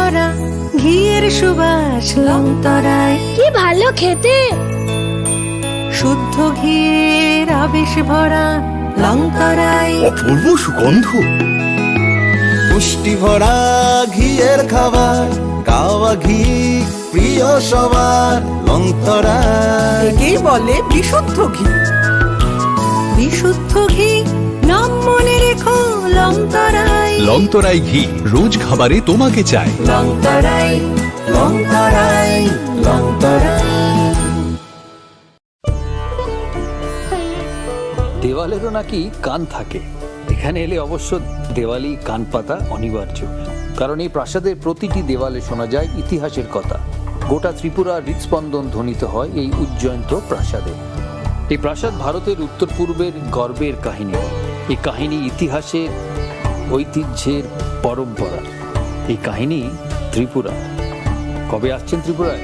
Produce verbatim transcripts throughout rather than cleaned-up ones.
ঘিয়ের সুবাস লংতরাই। কি ভালো খেতে। শুদ্ধ ঘিয়ের আবেশ ভরা লংতরাই। অপূর্ব সুগন্ধ। পুষ্টি ভরা ঘিয়ের খাবার, কাওয়া ঘি প্রিয় সবার, লংতরাই। একেই বলে বিশুদ্ধ ঘি। বিশুদ্ধ ঘি, নাম মনে রেখো, লংতরাই। লংতরাই ঘি, রোজ খাবারে তোমাকে চাই। লংতরাই, লংতরাই, লংতরাই। দেওয়ালেরও নাকি কান থাকে। এখানে এলে অবশ্য দেওয়ালি কান পাতা অনিবার্য, কারণ এই প্রাসাদের প্রতিটি দেওয়ালে শোনা যায় ইতিহাসের কথা। গোটা ত্রিপুরার হৃদস্পন্দন ধ্বনিত হয় এই উজ্জয়ন্ত প্রাসাদে। এই প্রাসাদ ভারতের উত্তর পূর্বের গর্বের কাহিনী। এই কাহিনী ইতিহাসের, ঐতিহ্যের পরম্পরা। এই কাহিনী ত্রিপুরা। কবে আসছেন ত্রিপুরায়?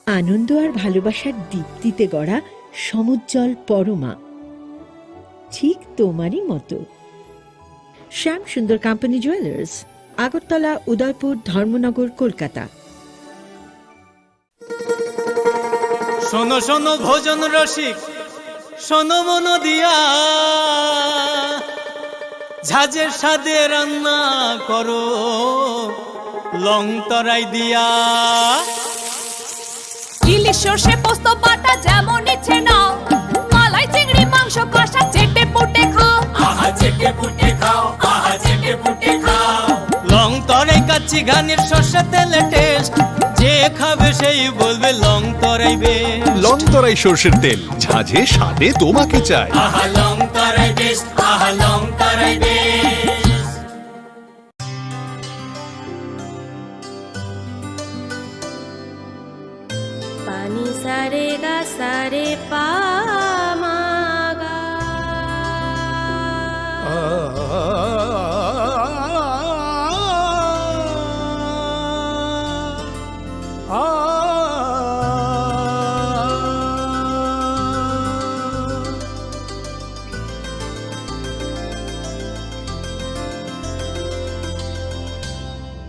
আনন্দ আর ভালোবাসার দীপ্তিতে গড়া সমুজ্জ্বল পরমা, ঠিক তোমারই মতো। শ্যাম সুন্দর কোম্পানি জুয়েলার্স, আগরতলা, উদয়পুর, ধর্মনগর, কলকাতা। শোনো শোনো ভোজন রসিক, শোনো মন দিয়া, ঝাঁঝের স্বাদে রান্না করো লং তরাই দিয়া। ইলিশ সর্ষে পোস্ত বাটা যেমন ইচ্ছে নাও, মালাই চিংড়ি মাংস কষা চেটে পুটে খাও। আহা চেটে পুটে খাও, আহা চেটে পুটে খাও। লং তরাই কাচ্চি ঘানির সর্ষে তেলে টেস্ট, যে খাবে সেই বলবে লং তরাই বেশ। লং তরাই সর্ষের তেল, ঝাঁঝে স্বাদে তোমাকে চাই। আহা লং তরাই বেশ, আহা লং তরাই বেশ। Pani sa re ga sa re pa ma ga.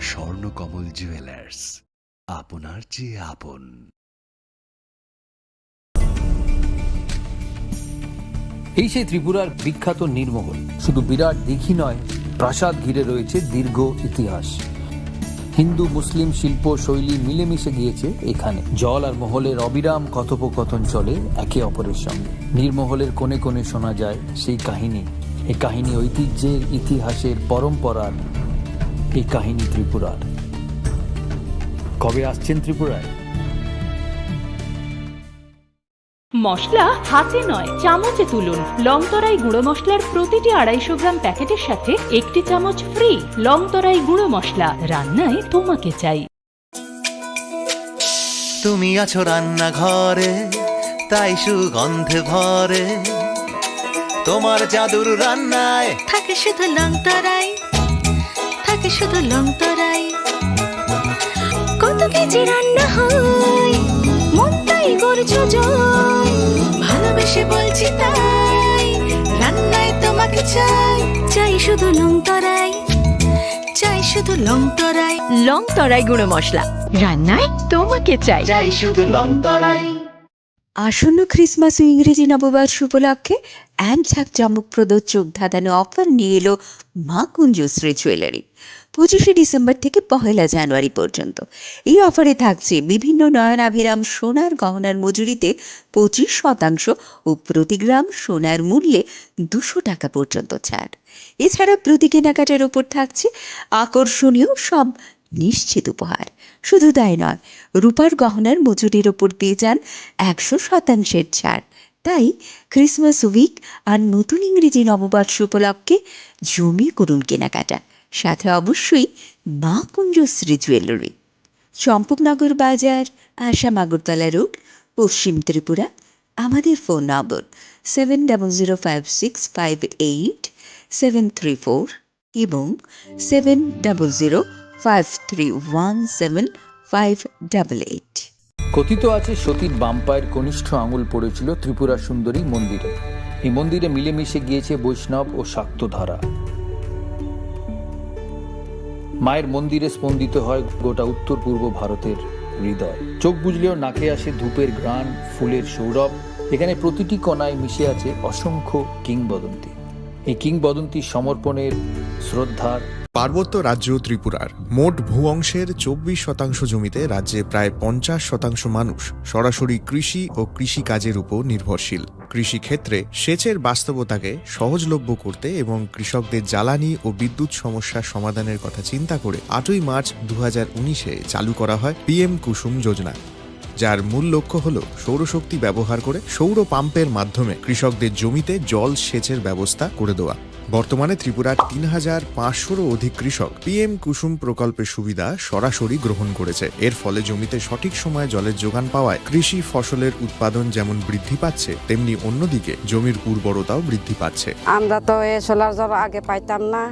Swarnakamal jewellers, আপনার চেয়ে আপন। এই সেই ত্রিপুরার বিখ্যাত নীরমহল। শুধু বিরাট দিঘি নয়, প্রাসাদ ঘিরে রয়েছে দীর্ঘ ইতিহাস। হিন্দু মুসলিম শিল্প শৈলী মিলেমিশে গিয়েছে এখানে। জল আর মহলের অবিরাম কথোপকথন চলে একে অপরের সঙ্গে। নীরমহলের কোণে কোণে শোনা যায় সেই কাহিনী। এই কাহিনী ঐতিহ্যের, ইতিহাসের, পরম্পরার। এই কাহিনী ত্রিপুরার। কবে আসছেন ত্রিপুরায়? মশলা হাতে নয়, চামচে তুলুন। লংতরাই গুঁড়ো মশলার প্রতিটি আড়াইশো গ্রাম প্যাকেটের সাথে একটি চামচ ফ্রি। লংতরাই গুঁড়ো মশলা, রান্নায় তোমাকে চাই। তুমি আছো রান্নাঘরে, তাই সুগন্ধে ভরে। তোমার জাদুর রান্নায় থাকে শুধু লংতরাই, থাকে শুধু লংতরাই। কত কেজি রান্না হয়, মনটাই করছো জয়। ভালোবেসে বলছি তাই, রান্নায় তোমাকে চাই, চাই শুধু লংতরাই। চাই শুধু লং তরাই। লং তরাই গুঁড়ো মশলা, রান্নায় তোমাকে চাই। চাই শুধু লং তরাই। আসন্ন ক্রিসমাস ও ইংরেজি নববর্ষ উপলক্ষে এক জাঁকজমকপ্রদ চোখ ধাঁধানো অফার নিয়ে এলো মা কুঞ্জশ্রী জুয়েলারি। পঁচিশে ডিসেম্বর থেকে পহেলা জানুয়ারি পর্যন্ত এই অফারে থাকছে বিভিন্ন নয়নাভিরাম সোনার গহনার মজুরিতে পঁচিশ শতাংশ ও প্রতি গ্রাম সোনার মূল্যে দুশো টাকা পর্যন্ত ছাড়। এছাড়া প্রতি কেনাকাটার উপর থাকছে আকর্ষণীয় সব নিশ্চিত উপহার। শুধু তাই নয়, রূপার গহনার মজুরির উপর পেয়ে যান একশো শতাংশের ছাড়। তাই ক্রিসমাস উইক আর নতুন ইংরেজি নববর্ষ উপলক্ষে জমিয়ে করুন কেনাকাটা, সাথে অবশ্যই মা কুঞ্জশ্রী জুয়েলারি, চম্পকনগর বাজার, আসাম আগরতলা রোড, পশ্চিম ত্রিপুরা। আমাদের phone number seven double zero five six five eight seven three four এবং seven double zero five three one seven five double eight. কথিত আছে, সতীর বাম পায়ের কনিষ্ঠ আঙুল পড়েছিল ত্রিপুরা সুন্দরী মন্দিরে। এই মন্দিরে মিলেমিশে গিয়েছে বৈষ্ণব ও শাক্ত ধারা। মায়ের মন্দিরে স্পন্দিত হয় গোটা উত্তর পূর্ব ভারতের হৃদয়। চোখ বুজলেও নাকে আসে ধূপের ঘ্রাণ, ফুলের সৌরভ। এখানে প্রতিটি কণায় মিশে আছে অসংখ্য কিংবদন্তি। এই কিংবদন্তি সমর্পণের, শ্রদ্ধার। পার্বত্য রাজ্য ত্রিপুরার মোট ভূ অংশের চব্বিশ শতাংশ জমিতে রাজ্যে প্রায় পঞ্চাশ শতাংশ মানুষ সরাসরি কৃষি ও কৃষিকাজের উপর নির্ভরশীল। কৃষিক্ষেত্রে সেচের বাস্তবতাকে সহজলভ্য করতে এবং কৃষকদের জ্বালানি ও বিদ্যুৎ সমস্যা সমাধানের কথা চিন্তা করে আটই মার্চ দু হাজার উনিশে চালু করা হয় পিএম কুসুম যোজনা, যার মূল লক্ষ্য হল সৌরশক্তি ব্যবহার করে সৌর পাম্পের মাধ্যমে কৃষকদের জমিতে জল সেচের ব্যবস্থা করে দেওয়া। বর্তমানে ত্রিপুরার তিন হাজার পাঁচশোরও অধিক কৃষক পিএম কুসুম প্রকল্পের সুবিধা সরাসরি গ্রহণ করেছে। এর ফলে জমিতে সঠিক সময়ে জলের যোগান পাওয়ায় কৃষি ফসলের উৎপাদন যেমন বৃদ্ধি পাচ্ছে, তেমনি অন্যদিকে জমির উর্বরতাও বৃদ্ধি পাচ্ছে। আমরা তো এই সোলার জল আগে পাইতাম না,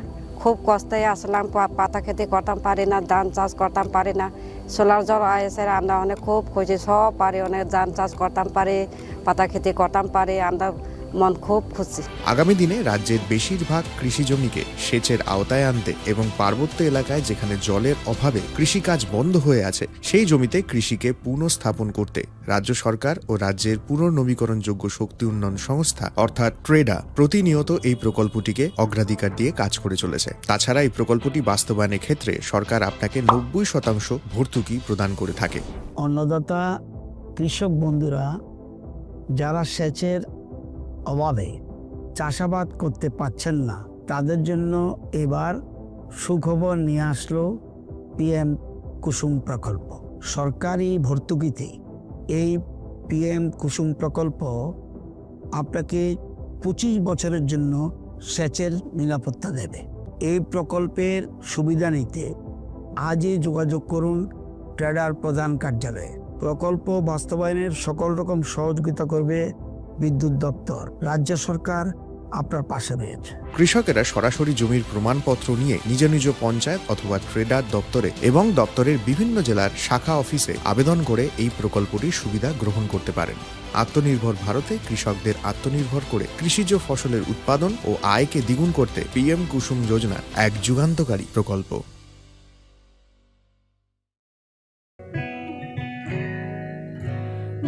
খুব কষ্টে আসলাম, পা-, পাতা খেতি করতাম পারি না, ধান চাষ করতাম পারি না। সোলার জল আইসে আমরা অনেক খুব খুশি, সব পারি, অনেক ধান চাষ করতাম পারি, পাতা খেতি করতাম পারি, আমরা মন খুব খুশি। আগামী দিনে রাজ্যের বেশিরভাগ কৃষি জমিকে সেচের আওতায় আনতে এবং পার্বত্য এলাকায় যেখানে জলের অভাবে কৃষিকাজ বন্ধ হয়ে আছে, সেই জমিতে কৃষিকে পুনঃস্থাপন করতে রাজ্য সরকার ও রাজ্যের পুনর্নবীকরণযোগ্য শক্তি উন্নয়ন সংস্থা অর্থাৎ ট্রেডা প্রতিনিয়ত এই প্রকল্পটিকে অগ্রাধিকার দিয়ে কাজ করে চলেছে। তাছাড়া এই প্রকল্পটি বাস্তবায়নের ক্ষেত্রে সরকার আপনাকে নব্বই শতাংশ ভর্তুকি প্রদান করে থাকে। অন্নদাতা কৃষক বন্ধুরা যারা সেচের অভাবে চাষাবাদ করতে পারছেন না, তাদের জন্য এবার সুখবর নিয়ে আসলো পিএম কুসুম প্রকল্প। সরকারি ভর্তুকিতে এই পিএম কুসুম প্রকল্প আপনাকে পঁচিশ বছরের জন্য সেচের নিরাপত্তা দেবে। এই প্রকল্পের সুবিধা নিতে আজই যোগাযোগ করুন ট্রেডার প্রধান কার্যালয়ে। প্রকল্প বাস্তবায়নের সকল রকম সহযোগিতা করবে বিদ্যুৎ দপ্তর। রাজ্য সরকার আপনার পাশে রয়েছে। কৃষকেরা সরাসরি জমির প্রমাণপত্র নিয়ে নিজ নিজ পঞ্চায়েত অথবা ট্রেডার দপ্তরে এবং দপ্তরের বিভিন্ন জেলার শাখা অফিসে আবেদন করে এই প্রকল্পটির সুবিধা গ্রহণ করতে পারেন। আত্মনির্ভর ভারতে কৃষকদের আত্মনির্ভর করে কৃষিজ ফসলের উৎপাদন ও আয়কে দ্বিগুণ করতে পিএম কুসুম যোজনা এক যুগান্তকারী প্রকল্প।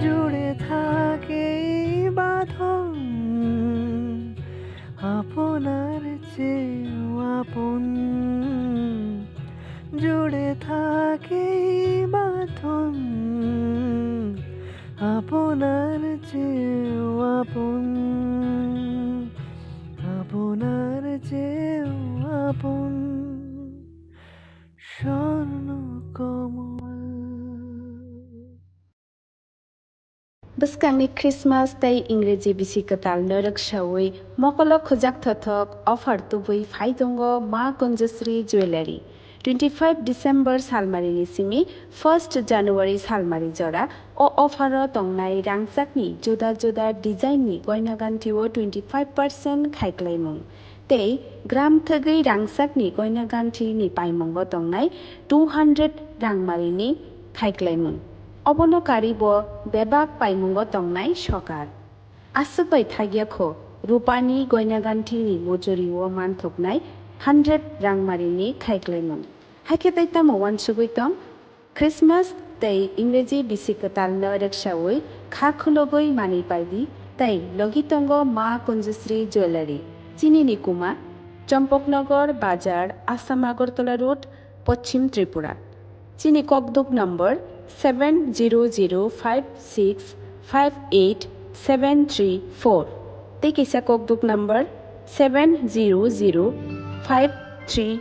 জুড়ে থাকে এই বাঁধন আপনার চেয়েও আপন, জুড়ে থাকে এই বাঁধন আপনার চেয়েও আপন, আপনার চেয়েও আপন। Swarnakamal. Bwskangni Christmas tei Ingreji bisi kwtal norok saui mokolo khujak thothok offer tubui phai tongo Ma Kunjusri Jewellery. Twenty five December salmarini simi first January salmari jora o offer o tongnai rangchakni juda juda design ni goina ganthi o twenty five percent khaiklaimung. Tei gram thwgwi rangchakni goina ganthini paimungo tongnai two hundred rangmarini khaiklaimung. Obono karwi bo bebak paimungo tongnai sokar. Aswk bai thagya kho, rupani goina ganthini muchuri o manthoknai hundred rangmarini khaiklaimung. Hakhe tei tamo uansugwi tong? Christmas tei Ingreji bisi kwtal no rwksaui kha khulogwi manwi paidi tei logi tongo Ma Kunjusri Jewellery. Chini ni kuma Champaknagar Bazar, Assam Agartala Road, Poschim Tripura. Chini kokduk number seven zero zero five six five eight seven three four. Tei kisa kokduk number seven zero zero five three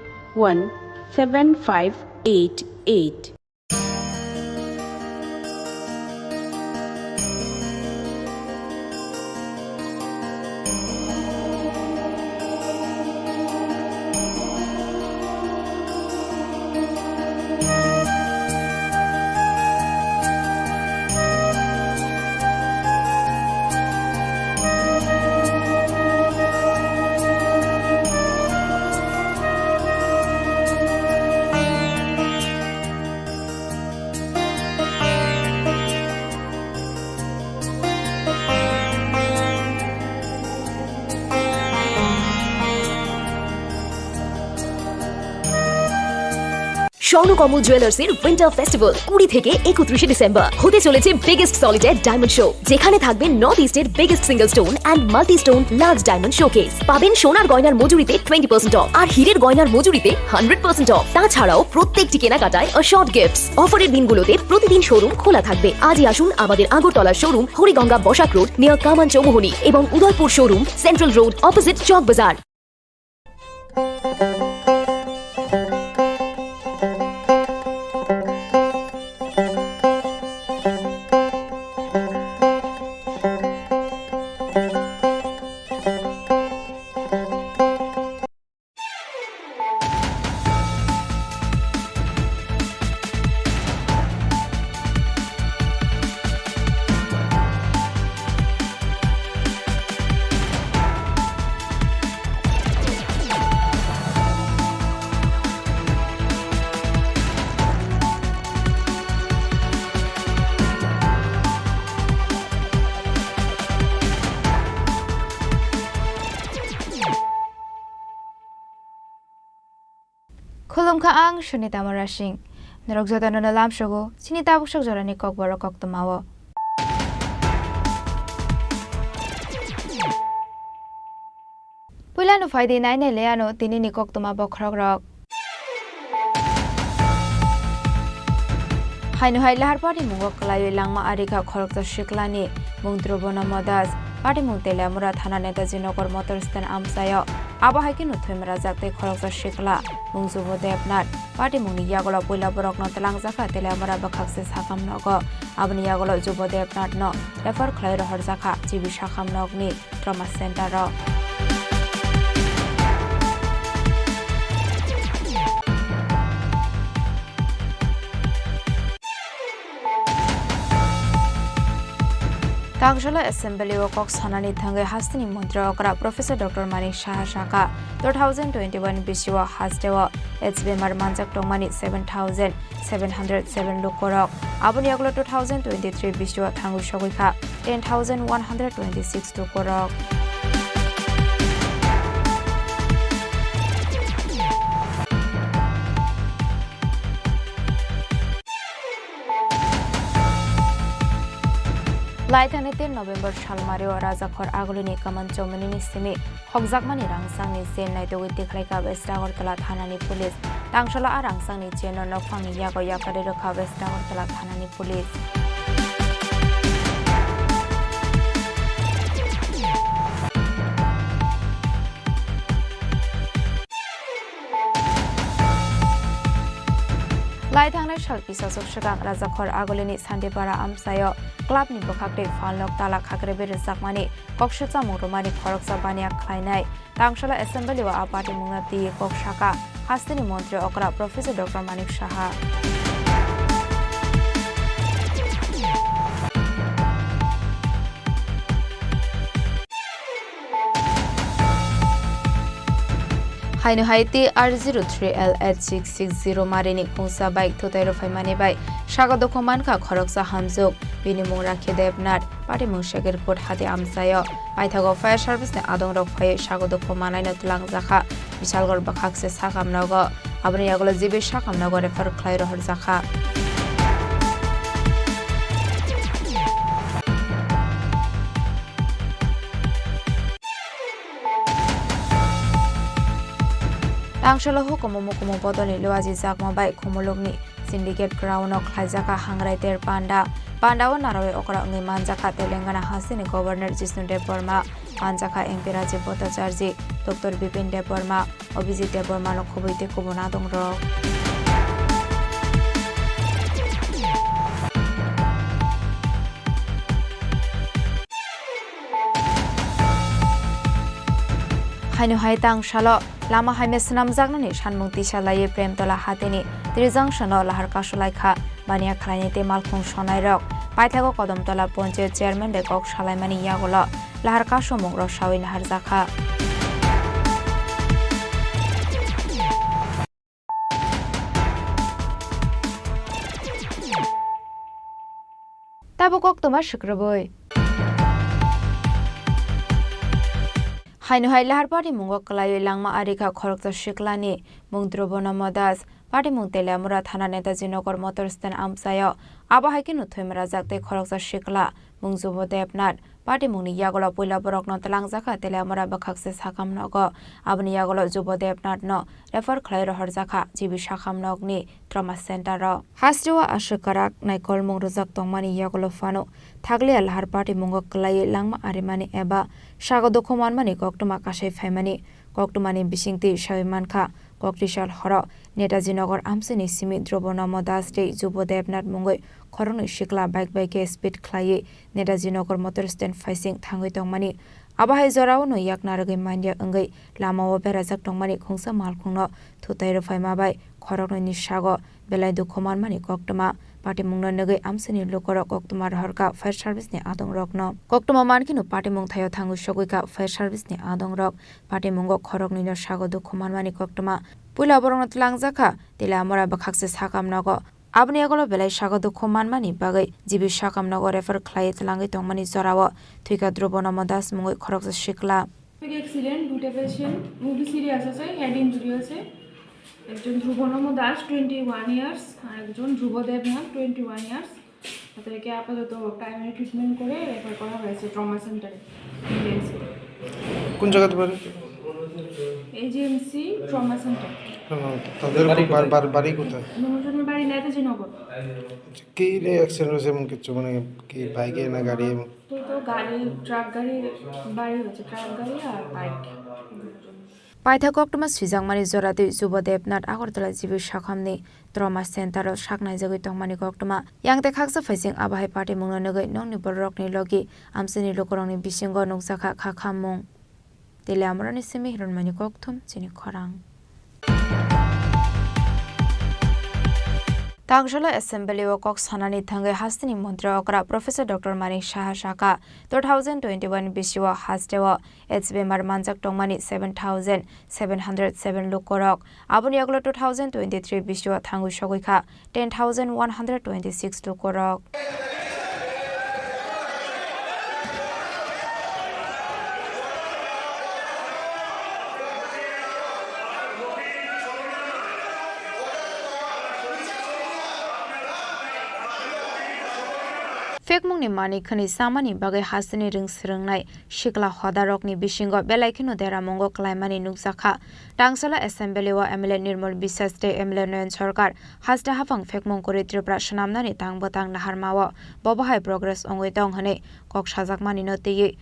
one seven five eight eight. অনুকমল জুয়েলার্সের winter festival কুড়ি থেকে একত্রিশে ডিসেম্বর। হতে চলেছে biggest solitary diamond show, যেখানে থাকবে নর্থ ইস্টের biggest single stone and multi stone large diamond showcase. পাবেন সোনার গয়নার মজুরিতে টোয়েন্টি পার্সেন্ট অফ আর হীরের গয়নার মজুরিতে হান্ড্রেড পার্সেন্ট অফ। তাছাড়াও প্রত্যেকটি কেনাকাটায় অ্যাসিওর্ড গিফটস। অফারের দিনগুলোতে প্রতিদিন শোরুম খোলা থাকবে। আজই আসুন আমাদের Agartala showroom, Hariganga Basak road, near Kaman Chowmuhani এবং Udaipur showroom, central road, opposite Chowk Bazar. Khulumkha, ang Sunita Murasing. Norok jotono no lamsogo chini tabuk sok jorani kokborok koktwmao. Puilano phaidi nainai le ano tinini koktwma bokhorokrok. Haino hai lahar patimungo kwlaiwi langma arikha khoroksa siklani mung Dhrubo Namo Das. Patimung Teliamura thana Netaji Nagar motor stand amchaio. Abo hai kheno thwimrajak tei khoroksa sikla mung Jubo Debnath. Patimungni yagulo puila borokno twlangjakha Teliamura bwkhakse sakam nogo. Aboni yagulo Jubo Debnathno refer khlai rohorjakha G B sakam nokni trauma center-o. Tangsala Assembly-o kok sanani thangwi hasteni montri okra Professor Doctor Manik Saha sakha, two thousand twenty-one bisio hasteo H B M R manjak tongmani seven thousand seven hundred seven lukorok. Aboni yagulo two thousand twenty-three bisio thangwi sogwi kha ten thousand one hundred twenty-six lukorok. Laithani tin November salmario Rajakhor Agulini Kaman Chowmani ni simi khokjakmani rangsangni chain naitugwi tikhlai kha West Agartala thanani police. Tangsala a rangsangni chain no nokphangni yago yakarwi rwkha West Agartala thanani police. Lai thangnai sal pisasok swkang Rajakhor Agulini Santipara amchaio clubni bwkhaktwi phalnok tala khakrewi rwjakmani kok swchamung rwmani khoroksa baniya khlainai. Tangsala Assembly-o a patimungno twiwi kok sakha hasteni montri okra Professor Doctor Manik Saha. Haino hai T R zero three L H six six zero marini khungsa bike thutai rwphaimani bai sago dukhu mankha khoroksa hamjwk, bini mung Rakhi Debnath, patimung Sekirpur hati amchaio. Paithago fire service ni adongrok phaiwi sago dukhu manaino twlangjakha Bichalgarh bwkhakse sakam nogo. Aboni yagulo G B sakam nogo refer khlai rohorjakha. Tangsalo hukumu mukumu bodolni luaji jakma bai Khumulukni Syndicate Ground-o khlaijakha Hangrai Ter Panda. Panda-o narawi okra wngwi manjakha Telangana hasteni Governor Jishnu Debbarma, manjakha M P Rajiv Bhattacharjee, Doctor Bipin Debbarma, Abhijit Debbarmano khobwi tei kubun adongrok. Haino hai tangsalo lama haimya swnamjaknani sanmung tisa laiwi Premtola hatini Trijang sono lahar kasu laikha. Baniya khlainai tei malkhung sonairok paithago Kodomtola Ponchayat Chairman bai kok salaimani yagulo lahar kasu mungrok sawi naharjakha. Tabuk koktwma swkrwbwi. Haino hai lahar patimungo kwlaiwi langma arikha khoroksa siklani mung Dhrubo Namo Das. Patimung Teliamura thana Netaji Nagar motor stand amchaio. Abo hai kheno thwimrajak tei khoroksa sikla mung Jubo Debnath. Patimungni yagulo puila borokno twlangjakha Teliamura bwkhakse sakam nogo. Aboni yagulo Jubo Debnathno refer khlai rohorjakha G B sakam nokni trauma center o. Hasteo aswk kwrak naikolmung rwjak tongmani yagulo phano thakliya lahar patimungo kwlaiwi langma arimani eba sago dukhu manmani koktwma kasai phaimani. Koktwmani bisingtwi sawi mankha, koktisal horo Netaji Nagar amchaini simi Drobo Nomo Das tei Jubo Debnath mungwi khoroknwi sikla bike bai khe speed khlaiwi Netaji Nagar motor stand phaising thangwi tongmani. Abo hai jorao no yakna rwgwi manya wngwi lamao berajak tongmani khungsa malkhungno thutai rwphaima bai khoroknwini sago belai dukhu manmani koktwma. Patimungno nugwi amchaini lukurok koktwma rohorkha fire service ni adongrokno. Koktwma mankheno patimung thaio thangwi sogwikha fire service ni adongrok. Patimungo khoroknwino sago dukhu manmani koktwma. Puila borokno twlangjakha Teliamura bwkhakse sakam nogo. Aboni yagulo belai sago dukhu manmani bagwi G B sakam nogo refer khlaiwi twlangwi tongmani jorao thwikha Drobo Nomo Das mungwi khoroksa sikla. Traffic accident, দুটো পেশেন্ট খুবই সিরিয়াস আছে, head injury আছে। একজন ধ্রুব নম Das, twenty one years, আর একজন ধ্রুব Debnath, twenty one years. তাদেরকে আপাতত primary treatment করে রেফার করা হয়েছে ট্রমা সেন্টারে, এজিএমসি। কোন জায়গাতে বাড়ি? AGMC trauma centre. না, না, তাদের বাড়ি বাড়ি, কোথায়? দুজনের বাড়ি নেতাজি নগর। কি নিয়ে অ্যাক্সিডেন্ট হয়েছে এমন কিছু, মানে কি বাইকে না গাড়ি এমন? তো, তো গাড়ি, ট্রাক গাড়ি বাড়ি হয়েছে, ট্রাক গাড়ি আর bike. Paithak koktwma swijakmani joratwi Jubo Debnath Agartala G B sakhamni trauma center o saknaijagwi tongmani koktwma. Yang tei khaksa phaising abo hai patimungno nugwi nokni bororokni logi amchaini lukurokni bisingo nukjakha kha khammung. Teliamurani simi hironmani kokthum chini khorang. Tangsala Assembly o kok sanani thangwi hasteni montri okra Professor Doctor Manik Saha saka, two thousand twenty-one bisio hasteo AIDS bemar manjak tongmani seven thousand seven hundred seven lukorok. Aboni yagulo two thousand twenty-three bisio thangwi sogwi kha ten thousand one hundred twenty-six lukorok. Phekmungni manwi khwnwi chamani bagwi hasteni rwng swrwngnai sikla hodarokni bisingo belai kheno deramungo klaimani nukjakha. Tangsala Assembly o M L A Nirmal Biswas tei M L A Noyon Sarkar haste haphang phekmung kwrwi Tripura swnamnani tang bwtang naharmao bobo hai progress wngwi tong hwnwi kok sajakmanino twiwi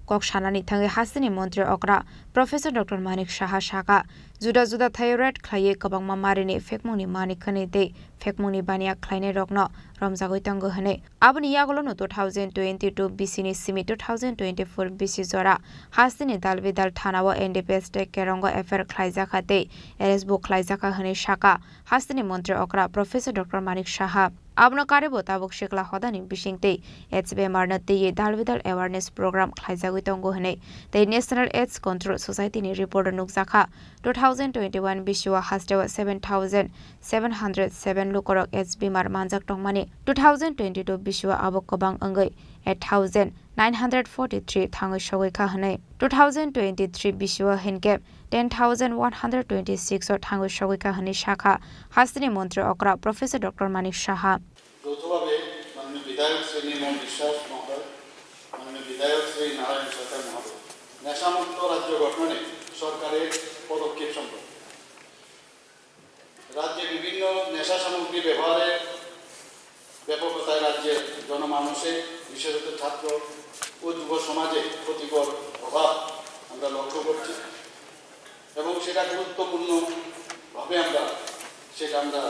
kok sanani thangwi hasteni montri okra Professor Doctor Manik Saha saka, juda juda thaio raid khlaiwi kwbangma marini phekmungni manwi khwnwi tei phekmungni baniya khlainairokno romjagwi tongo hwnwi. Aboni yagulono two thousand twenty-two bisini simi two thousand twenty-four bisi jora hasteni Dalbidal thanao N D P S tei Kerongo F I R khlaijakha tei arrest bo khlaijakha hwnwi saka hasteni montri okra Professor Doctor Manik Saha. Abono karwibo tabuk sikla hodani bisingtwi AIDS bemarno twiwi Dalbidal awareness program khlaijagwi tongo hwnwi tei National AIDS Control Society ni report o nukjakha. Two thousand twenty-one bisio hasteo seven thousand seven hundred seven lukorok AIDS bemar manjak tongmani, two thousand twenty-two bisio abo kwbang wngwi eight thousand nine hundred forty-three thangwi sogwi kha hwnwi, two thousand twenty-three bisio hinkhe ten thousand one hundred twenty-six o thangwi sogwi kha hwnwi sakha hasteni montri okra Professor Doctor Manik Saha. যৌথভাবে মাননীয় বিধায়ক শ্রী নির্মল বিশ্বাস মহোদয়, মাননীয় বিধায়ক শ্রী নারায়ণ সরকার মহোদয় নেশামুক্ত রাজ্য গঠনে সরকারের পদক্ষেপ সম্পর্কে রাজ্যে বিভিন্ন নেশা সামগ্রী ব্যবহারের ব্যাপকতায় রাজ্যের জনমানুষে, বিশেষত ছাত্র ও যুব সমাজে ক্ষতিকর প্রভাব আমরা লক্ষ্য করছি এবং সেটা গুরুত্বপূর্ণভাবে আমরা সেটা আমরা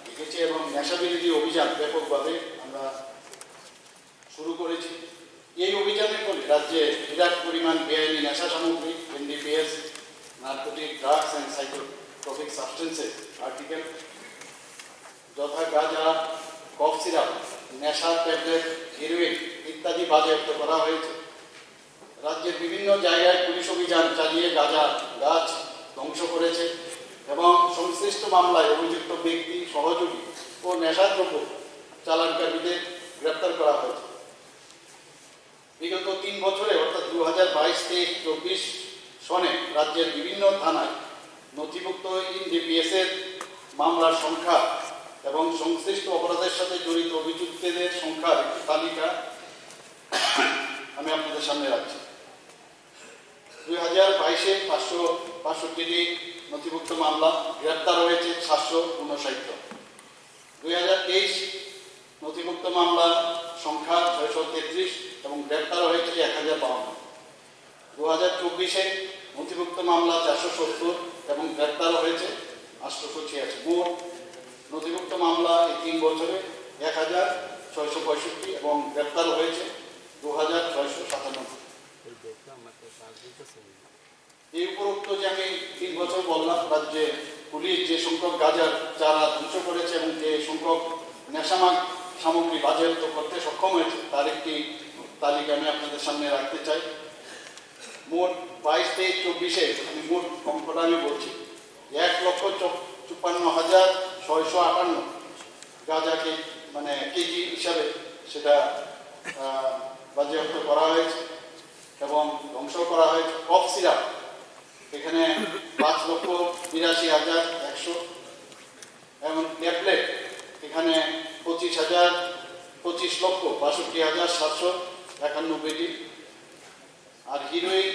দেখেছি এবং নেশা বিরোধী অভিযান ব্যাপকভাবে আমরা শুরু করেছি। এই অভিযানের ফলে রাজ্যে বিরাট পরিমাণ বেআইনি নেশা সামগ্রী, NDPS, narcotic drugs and psychotropic substances article, যথা গাঁজা, কফ সিরাপ, নেশার ট্যাবলেট, হেরোইন ইত্যাদি বাজেয়াপ্ত করা হয়েছে। রাজ্যের বিভিন্ন জায়গায় পুলিশ অভিযান চালিয়ে গাঁজা গাছ ধ্বংস করেছে এবং সংশ্লিষ্ট মামলায় অভিযুক্ত ব্যক্তি, সহযোগী ও নেশাদ্রব্য চালানকারীদের গ্রেপ্তার করা হয়েছে। বিগত তিন বছরে অর্থাৎ দু হাজার বাইশ তেইশ চব্বিশ সনে রাজ্যের বিভিন্ন থানায় নথিভুক্ত এনডিপিএস এর মামলার সংখ্যা এবং সংশ্লিষ্ট অপরাধের সাথে জড়িত অভিযুক্তদের সংখ্যার একটি তালিকা আমি আপনাদের সামনে রাখছি। দুই হাজার বাইশে পাঁচশো বাষট্টিটি নথিভুক্ত মামলা, গ্রেপ্তার হয়েছে সাতশো ঊনষাট জন। দুই হাজার তেইশ নথিভুক্ত মামলার সংখ্যা ছয়শো তেত্রিশ এবং গ্রেপ্তার হয়েছে এক হাজার বাউন্ন। দু হাজার চব্বিশে নথিভুক্ত মামলা চারশো সত্তর এবং গ্রেপ্তার হয়েছে আটশোশো ছিয়াশি। মোট নথিভুক্ত মামলা এই তিন বছরে এক হাজার ছয়শো পঁয়ষট্টি এবং গ্রেপ্তার হয়েছে দু হাজার ছয়শো সাতানব্বই। এই উপরোক্ত যে আমি তিন বছর বললাম, রাজ্যে পুলিশ যে সংখ্যক গাঁজার চারা ধ্বংস করেছে এবং যে সংখ্যক নেশা মা-, সামগ্রী বাজেয়াপ্ত করতে সক্ষম হয়েছে, তার একটি তালিকা আমি আপনাদের সামনে রাখতে চাই। মোট বাইশ তেইশ চব্বিশে, আমি মোট অঙ্কটা আমি বলছি, এক লক্ষ চৌ-, চুপ্পান্ন হাজার ছয়শো আটান্ন গাঁজাকে, মানে, কেজি হিসাবে সেটা, আহ, বাজেয়াপ্ত করা হয়েছে এবং ধ্বংস করা হয়েছে। কফ সিরাপ এখানে পাঁচ লক্ষ বিরাশি হাজার একশো এবং ট্যাবলেট এখানে পঁচিশ হাজার, পঁচিশ লক্ষ বাষট্টি হাজার সাতশো একানব্বইটি। আর হিরোইন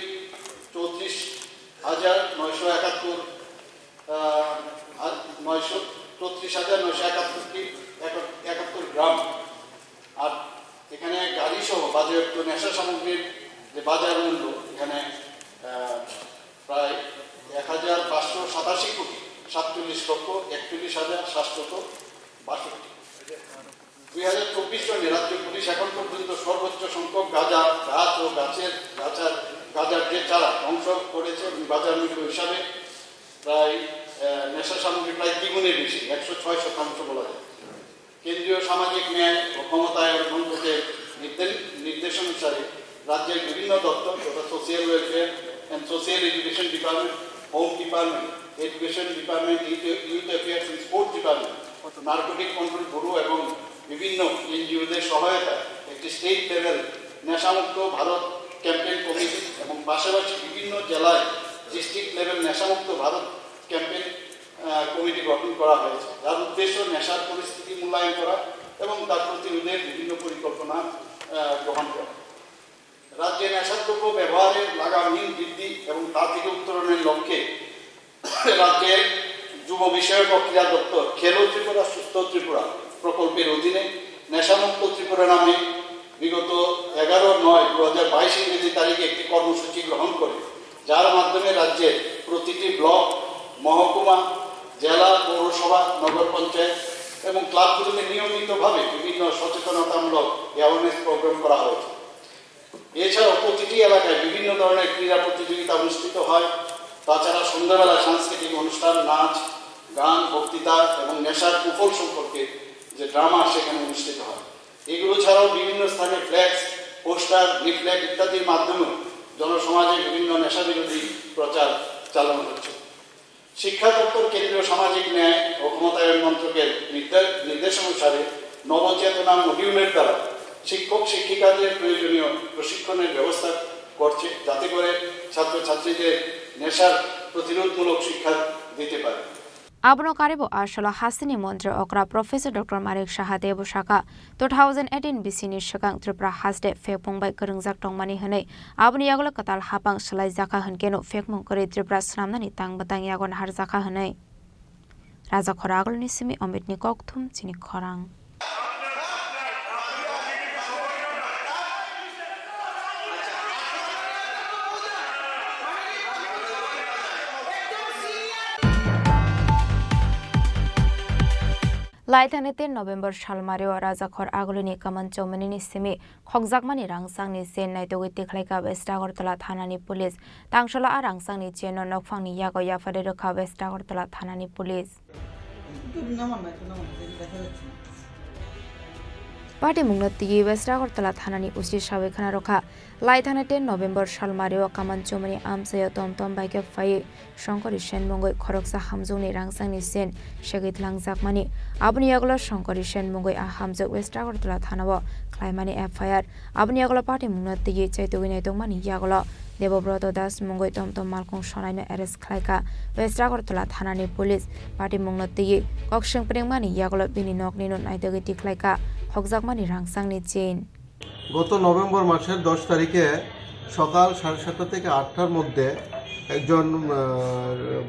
চৌত্রিশ হাজার নয়শো একাত্তর, আহ, আর নয়শো, চৌত্রিশ হাজার নয়শো একাত্তরটি, একাত্তর গ্রাম। আর এখানে গাড়ি সহ বাজেয়াপ্ত নেশা সামগ্রীর যে বাজার মূল্য এখানে, আহ, প্রায় এক হাজার পাঁচশো সাতাশি কোটি সাতচল্লিশ লক্ষ একচল্লিশ হাজার সাতশত বাষট্টি। দুই হাজার চব্বিশ সনে রাজ্য পুলিশ এখন পর্যন্ত সর্বোচ্চ সংখ্যক গাঁজা গাছ ও গাছের, গাছার, গাঁজার যে চারা ধ্বংস করেছে এবং বাজার মূল্য হিসাবে প্রায়, আহ, নেশা সামগ্রী প্রায় দ্বিগুণের বেশি, একশো ছয় শতাংশ বলা যায়। কেন্দ্রীয় সামাজিক ন্যায় ও ক্ষমতায়ন মন্ত্রকের নির্দে-, নির্দেশানুসারে রাজ্যের বিভিন্ন দপ্তর তথা Social Welfare and Social Education Department, Home Department, Education Department, Youth, Youth Affairs and Sports Department, Narcotic Control Bureau এবং বিভিন্ন এনজিওদের সহায়তায় একটি স্টেট লেভেল নেশামুক্ত ভারত ক্যাম্পেইন কমিটি এবং পাশাপাশি বিভিন্ন জেলায় ডিস্ট্রিক্ট লেভেল নেশামুক্ত ভারত ক্যাম্পেইন, আহ, কমিটি গঠন করা হয়েছে, যার উদ্দেশ্য নেশার পরিস্থিতি মূল্যায়ন করা এবং তার প্রতিরোধে বিভিন্ন পরিকল্পনা, আহ, গ্রহণ করা। রাজ্যে নেশাদ্রব্য ব্যবহারের লাগামহীন বৃদ্ধি এবং তা থেকে উত্তরণের লক্ষ্যে রাজ্যের যুব বিষয়ক ও ক্রীড়া দপ্তর খেলো ত্রিপুরা সুস্থ ত্রিপুরা প্রকল্পের অধীনে নেশামুক্ত ত্রিপুরা নামে বিগত এগারো নয় দু হাজার বাইশ ইংরেজি তারিখে একটি কর্মসূচি গ্রহণ করে, যার মাধ্যমে রাজ্যের প্রতিটি ব্লক, মহকুমা, জেলা, পৌরসভা, নগর পঞ্চায়েত এবং ক্লাবগুলিতে নিয়মিতভাবে বিভিন্ন সচেতনতামূলক অ্যাওয়ারনেস প্রোগ্রাম করা হয়েছে। এছাড়াও প্রতিটি এলাকায় বিভিন্ন ধরনের ক্রীড়া প্রতিযোগিতা অনুষ্ঠিত হয়। তাছাড়া সন্ধ্যাবেলা সাংস্কৃতিক অনুষ্ঠান, নাচ, গান, বক্তৃতা এবং নেশার কুফল সম্পর্কে যে ড্রামা সেখানে অনুষ্ঠিত হয়। এগুলো ছাড়াও বিভিন্ন স্থানে ফ্লেক্স, পোস্টার, লিফলেট ইত্যাদির মাধ্যমে জনসমাজে বিভিন্ন নেশা বিরোধী প্রচার চালানো হচ্ছে। শিক্ষা দপ্তর কেন্দ্রীয় সামাজিক ন্যায় ও ক্ষমতায়ন মন্ত্রকের নির্দে-, নির্দেশানুসারে নবচেতনা মডিউলের দ্বারা শিক্ষক শিক্ষিকাদের প্রয়োজনীয় প্রশিক্ষণের ব্যবস্থা করছে, যাতে করে ছাত্রছাত্রীদের নেশার প্রতিরোধমূলক শিক্ষা দিতে পারে। Abono karibo asolo hasteni montri okra Professor Doctor Manik Saha teibo saka, two thousand eighteen B C ni swkang Tripura haste phekmung bai kwrwngjak tongmani hwnwi, aboni yagulo kwtal hapang swlaijakha hwnkhe no phekmung kwrwi Tripura swnamnani tang bwtang yago naharjakha hwnwi. Rajakhor Aguloni simi Omitni kokthum chini khorang. Laithani tin November salmario Rajakhor Agulini Kaman Chowmani ni simi khokjakmani rangchakni chain naitugwi tikhlaikha West Agartala thanani police. Tangsola a rangchakni chain no nokphangni yago yapharwi rwkha West Agartala thanani police. Patimungno twiwi West Agartala thanani O C sawi khna rwkha. Lai thangnai ten November salmario Kamanchomani amchaio tom tom bai khe phaiwi Songkori Sen mungwi khoroksa hamjwkni rangchakni chain segwi tlangjakmani. Aboni yagulo Songkori Sen mungwi a hamjwk West Agartala thanao khlaimani F I R. Aboni yagulo patimungno twiwi chaitugwi naitokmani yagulo Debobroto Das mungwi tom tom malkhung sonaino arrest khlaikha West Agartala thanani police. Patimungno twiwi kok swng pringmani yagulo bini noknino naitugwi tikhlaikha khokjakmani rangchakni chain. গত নভেম্বর মাসের দশ তারিখে সকাল সাড়ে সাতটা থেকে আটটার মধ্যে একজন, আহ,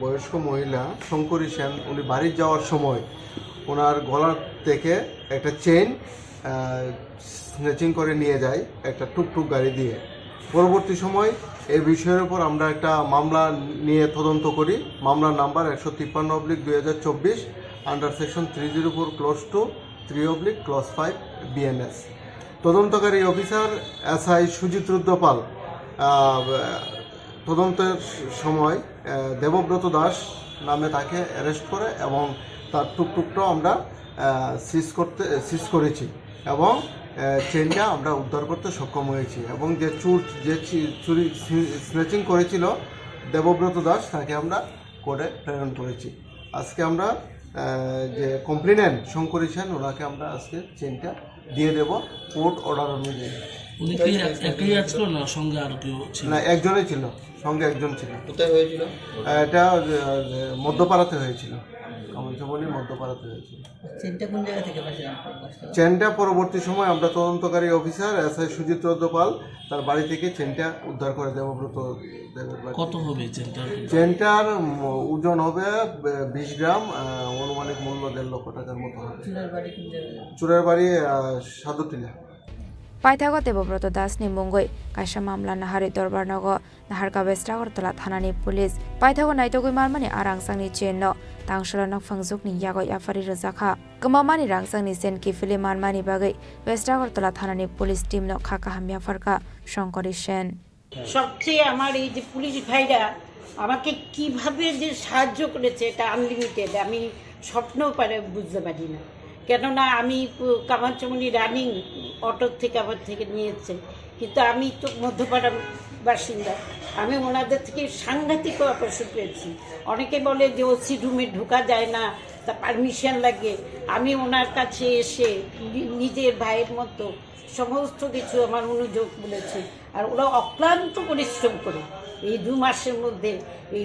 বয়স্ক মহিলা শঙ্করী সেন, উনি বাড়ির যাওয়ার সময় ওনার গলার থেকে একটা চেইন, আহ, স্ন্যাচিং করে নিয়ে যায় একটা টুকটুক গাড়ি দিয়ে। পরবর্তী সময় এই বিষয়ের উপর আমরা একটা মামলা নিয়ে তদন্ত করি। মামলার নাম্বার একশো তিপ্পান্ন অবলিক দুই হাজার চব্বিশ, under section three zero four clause two, three oblique clause five B N S। তদন্তকারী অফিসার এসআই সুজিত রুদ্রপাল, আহ, তদন্তের সময়, আহ, দেবব্রত দাস নামে তাকে অ্যারেস্ট করে এবং তার টুকটুকটাও আমরা, আহ, সিজ করতে, সিজ করেছি এবং, আহ, চেইনটা আমরা উদ্ধার করতে সক্ষম হয়েছি এবং যে চুর, যে চি-, চুরি, স্নি-, স্ন্যাচিং করেছিল দেবব্রত দাস, তাকে আমরা কোর্টে প্রেরণ করেছি। আজকে আমরা, আহ, যে কমপ্লেনেন্ট শঙ্করী সেন, ওনাকে আমরা আজকে চেইনটা দিয়ে দেব কোর্ট অর্ডার অনুযায়ী। উনি কি এক-, একাই আসলো না সঙ্গে আরো কেউ ছিল? না, একজনই ছিল, সঙ্গে একজন ছিল। কোথায় হয়েছিল? আহ, এটা, আহ, মধ্যপাড়াতে হয়েছিল, কামারচুমনি মধ্যপাড়াতে হয়েছিল। চেইনটা কোন জায়গা থেকে পাইছিলেন? চেইনটা পরবর্তী সময় আমরা তদন্তকারী অফিসার এসআই সুজিত রুদ্রপাল তার বাড়ি থেকে চেইনটা উদ্ধার করে দেবব্রত দেবের বাড়ি কত থেকে। হবে চেইনটার? চেইনটার, উম, ওজন হবে, আহ, বিশ গ্রাম, আহ, আনুমানিক মূল্য দেড় লক্ষ টাকার মতো হবে। চোরের বাড়ি কোন জায়গায়? চোরের বাড়ি, আহ, সাদুটিলা। Paithago Debobroto Das ni mungwi kaisa mamla naharwi dorbar nogo naharkha West Agartala thanani police. Paithago naitugwi manmani a rangchakni chain no tangsholo nokphang jukni yago yapharwi rwjakha. Kwmamani rangchakni chain kiphilwi manmani bagwi West Agartala thanani police team no kha kaham yapharkha Songkori Sen. সবচেয়ে আমার এই যে পুলিশ ভাইরা আমাকে কিভাবে যে সাহায্য করেছে, এটা আনলিমিটেড, আমি স্বপ্নেও পারে বুঝতে পারি না। কেননা আমি পু-, কামারচুমনি রানিং অটো থেকে আমার থেকে নিয়েছে, কিন্তু আমি তো মধ্যপাড়ার বাসিন্দা, আমি ওনাদের থেকে সাংঘাতিক কোঅপারেশন পেয়েছি। অনেকে বলে যে ওসি রুমে ঢোকা যায় না, তা পারমিশন লাগে। আমি ওনার কাছে এসে নি-, নিজের ভাইয়ের মতো সমস্ত কিছু আমার অনুযোগ বলেছি। আর ওরা অক্লান্ত পরিশ্রম করে এই দু মাসের মধ্যে এই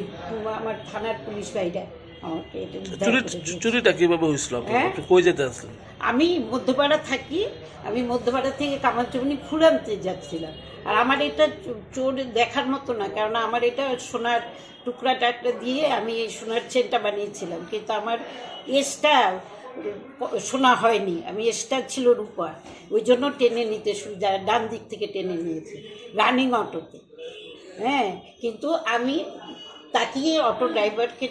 আমার থানার পুলিশ ভাইরা আমাকে এটা উদ্ধার চুরি, করেছে। চুরিটা কিভাবে হয়েছিল আপনার? হ্যাঁ? আপনি কই যেতে আসলেন? আমি মধ্যপাড়া থাকি, আমি মধ্যপাড়া থেকে কামারচুমনি ফুল আনতে যাচ্ছিলাম। আর আমার এটা চো-, চোর দেখার মতো না, কারণ আমার এটা সোনার টুকরা টাকরা দিয়ে আমি এই সোনার চেনটা বানিয়েছিলাম, কিন্তু আমার এজটা সোনা হয়নি, আমি এজটা ছিল রূপা, ওই জন্য টেনে নিতে সুবিধা, ডান দিক থেকে টেনে নিয়েছে রানিং অটোতে। হ্যাঁ, কিন্তু আমি তাকিয়ে অটো ড্রাইভারকে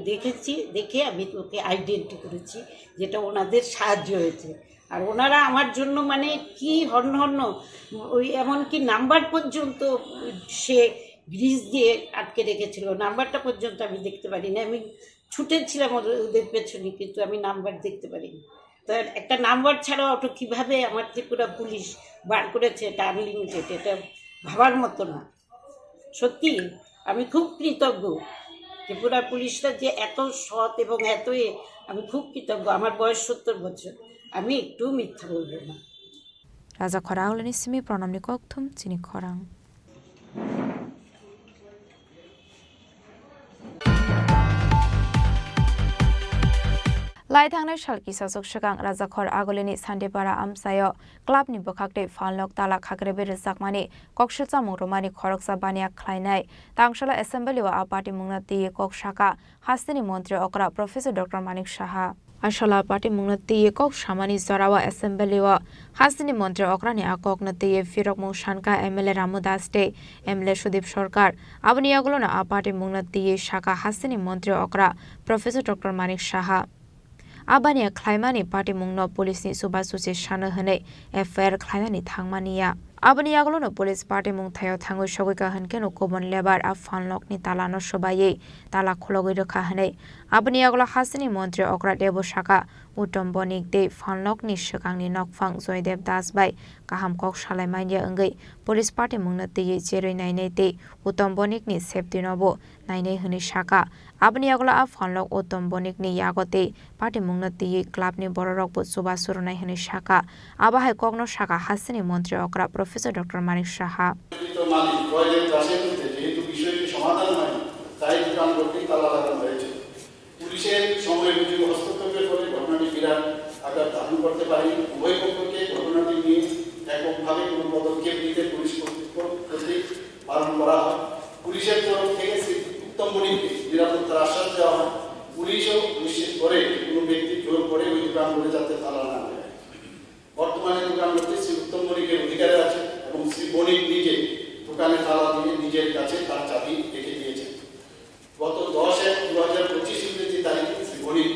দেখেছি, দেখে আমি ওকে আইডেন্টি করেছি, যেটা ওনাদের সাহায্য হয়েছে। আর ওনারা আমার জন্য মানে কি হন্য হন্য, ওই এমনকি নাম্বার পর্যন্ত সে গ্রিজ দিয়ে আটকে রেখেছিল, নাম্বারটা পর্যন্ত আমি দেখতে পারিনি। আমি ছুটেছিলাম ওদের, ওদের পেছনে, কিন্তু আমি নাম্বার দেখতে পারিনি। তো একটা নাম্বার ছাড়া অটো কিভাবে আমার ত্রিপুরা পুলিশ বার করেছে, এটা আনলিমিটেড, এটা ভাবার মতো না। সত্যি আমি খুব কৃতজ্ঞ। ত্রিপুরা পুলিশরা যে এত সৎ এবং এত এ, আমি খুব কৃতজ্ঞ। আমার বয়স সত্তর বছর, আমি একটু মিথ্যা বলবো না। Rajakhor Agulini simi Pranamni kokthum chini khorang. Lai thangnai sal kisasok swkang Rajakhor Agulini Sandipara amchaio clubni bwkhaktwi phalnok tala khakrewi rwjakmani koksilchamung rwmani khoroksa baniya khlainai. Tangsholo assembly o a party mungno twiwi kok saka hasteni montri okra Professor Doctor Manik Saha. Aswla party mungno twiwi kok samani jorao assembly o hasteni montri okrani a kokno twiwi phirokmung sanka M L A Ramu Das tei M L A Sudip Sarkar. Aboni yagulono a party mungno twiwi saka hasteni montri okra Professor Doctor Manik Saha. A baniya khlaimani party mungno police ni chubachu se sano hwnwi F I R khlainani thangmani ya. Aboni yagulono police patimung thaio thangwi sogwi kahwn kheno kubun lebar a phalnokni talano swbaiwi tala khulogwi rwkha hwnwi. Aboni yagulo hasteni montri okra teibo saka, Uttom Bonik tei phalnokni swkangni nokphang Joydev Das bai kaham kok salai manya wngwi police patimungno twiwi cherwi nainai tei Uttom Bonikni safety no bo nainai hwnwi saka. Aboni yagulo a phalnok Uttom Bonikni yago tei patimungno twiwi clubni bororokbo chubachu rwnai hwnwi saka. Abo hai kokno saka hasteni montri okra Professor Doctor Manik Saha. মালিক জয়দেব দাসের বিরুদ্ধে যেহেতু বিষয়টি সমাধান হয়নি, তাই দোকান করতেই তালা লাগানো হয়েছে। পুলিশের সময় উপযোগী হস্তক্ষেপের ফলে ঘটনাটি বিরাট আকার ধারণ করতে পারেনি। উভয় পক্ষকে ঘটনাটি নিয়ে এককভাবে কোনো পদক্ষেপ নিতে পুলিশ কর্তৃপক্ষ প্রতি বারণ করা হয়। পুলিশের তরফ থেকে শ্রী উত্তম মণিকে নিরাপত্তার আশ্বাস দেওয়া হয়। পুলিশও নিশ্চিত করে যে কোনো ব্যক্তি জোর করে ওই দোকান করে যাতে তালা না দেয়। বর্তমানে দোকানটি শ্রী উত্তম মণিকের অধিকারে আছে এবং শ্রী বণিক নিজে দোকানে তালা দিয়ে নিজের কাছে তার চাবি রেখে দিয়েছেন। গত দশ এক দু হাজার পঁচিশ ইংরেজি তারিখে শ্রী বণিক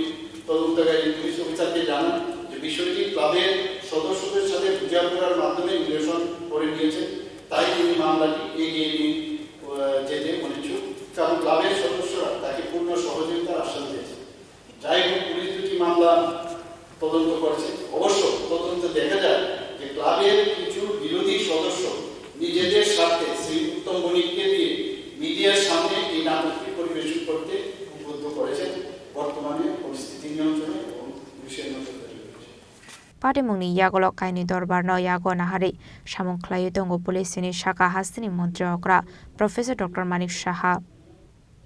তদন্তকারী পুলিশ অফিসারকে জানান যে বিষয়টি ক্লাবের সদস্যদের সাথে বুঝাপড়ার মাধ্যমে নিরসন করে নিয়েছেন, তাই তিনি মামলাটি এগিয়ে নিয়ে, আহ, যেতে অনিচ্ছুক, কারণ ক্লাবের সদস্যরা তাকে পূর্ণ সহযোগিতার আশ্বাস দিয়েছেন। যাই হোক, পুলিশ দুটি মামলা তদন্ত করেছে। অবশ্য তদন্তে দেখা যায় যে ক্লাবের কিছু বিরোধী সদস্য নিজেদের স্বার্থে শ্রী উত্তম বণিককে দিয়ে মিডিয়ার সামনে এই নাটকটি পরিবেশন করতে উদ্বুদ্ধ করেছেন। বর্তমানে পরিস্থিতি নিয়ন্ত্রণে এবং পুলিশের নজরদারি রয়েছে। Patimungni yagulo kainwi dorbarno yago naharwi samung khlaiwi tongo police ni saka hasteni montri okra Professor Doctor Manik Saha.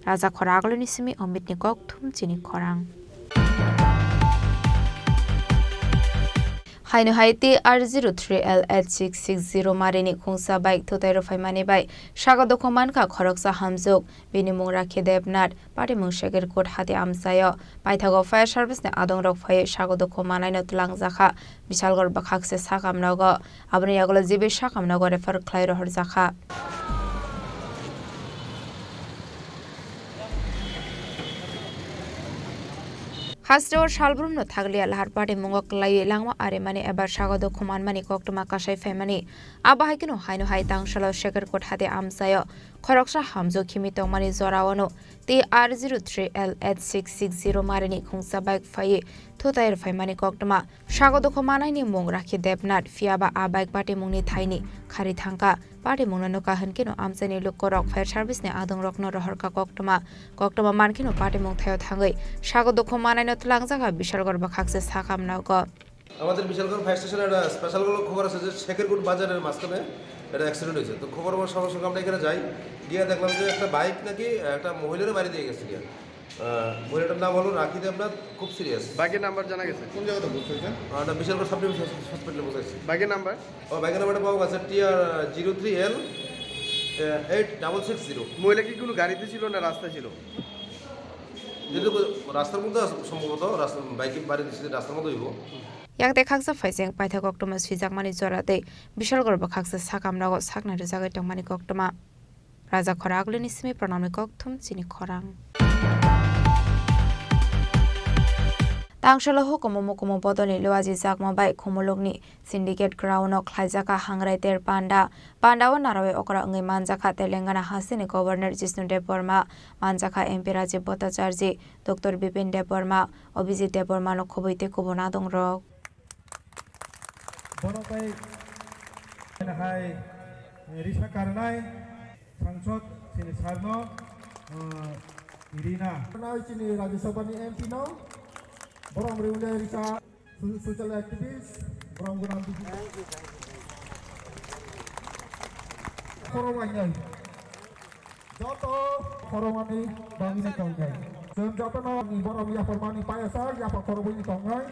Raja khoragulini simi Omitni kokthum chini khorang. Haino hai T R zero three L eight six six zero marini khungsa bike thutai rwphaimani bai sago dukhu mankha khoroksa hamjwk, bini mung Rakhi Debnath, patimung Sekerkot hati amchaio. Paithago fire service ni adongrok phaiwi sago dukhu manaino twlangjakha Bishalgarh bwkhakse sakam nogo. Aboni yagulo G B sakam nogo refer khlai rohorjakha. Hasteo salbrumno thakliya lahar patimungo kwlaiwi langma arimani eba sago dukhu manmani koktwma kasai phaimani. Abo hai kheno haino hai tangsalo Sekerkot hati amchaio khoroksa hamjwk himwi tongmani joraono T R zero three L eight six six zero marini khungsa bike phaiwi thutai rwphaimani koktwma. Sago dukhu manaini mung Rakhi Debnath, phiyaba a bike patimungni thaini khari thangkha. Patimungno nukha hwnkhe no amchaini lukurok fire service ni adongrokno rohorkha koktwma. Koktwma mankheno patimung thaio thangwi sago dukhu manaino twlangjakha Bishalgarh bwkhakse sakam nogo. আমাদের বিশালগড় ফায়ার স্টেশনে একটা স্পেশাল কোনো খবর আছে যে শেখেরকোট বাজারের মাঝখানে একটা অ্যাক্সিডেন্ট হয়েছে। তো খবর পাওয়ার সঙ্গে সঙ্গে আমরা এখানে যাই, গিয়ে দেখলাম যে একটা বাইক নাকি একটা মহিলার বাড়ি দিয়ে গেছে গিয়ে। আহ, মহিলাটার নাম হলো রাখি দেবনাথ, খুব সিরিয়াস। বাইকের নাম্বার জানা গেছে? কোন জায়গাতে পৌঁছাইছেন? আহ, এটা বিশালগড় সাব ডিভিশন হসপিটালে পৌঁছাইছি। বাইকের নাম্বার? ও, বাইকের নাম্বারটা পাওয়া গেছে T R zero three L eight double six zero. মহিলা কি কোনো গাড়িতে ছিল না রাস্তায় ছিল? যেহেতু রাস্তার মধ্যে আছে সম্ভবত, রাস্তা, বাইকে বাড়ি দিচ্ছে রাস্তার মধ্যে হইব। Yakte khaksa phaising paithak koktwma swijakmani jora tei Bishalgarh bwkhaksa sakam nogo saknai rwjagwi tongmani koktwma. Raja khoragulini simi pranamni kokthum chini khorang. Tangsalo hukumu mukumu bodolni luaji jakma bai Khumulukni Syndicate Ground-o khlaijak kha Hangrai Ter Panda. Panda-o narwai okra wngwi manjak kha Telangana hasteni Governor Jishnu Debbarma, manjak kha M P Rajiv Bhattacharjee, Doctor Bipin Debbarma, Abhijit Debbarma-no khobwi tei kubun adongrok. Bono tei hai risa karnai sangsod chini sarno, uh, rina. Karnai chini Rajya Sabha ni M P no, borok rwile risa. Su-, social activist, borok gwnang bisi. Khorok lainai. Joto khorokmani bagwino tongnai. Chwng jotono ni borok yapharmani payasa, yapha khorokbwini tongnai.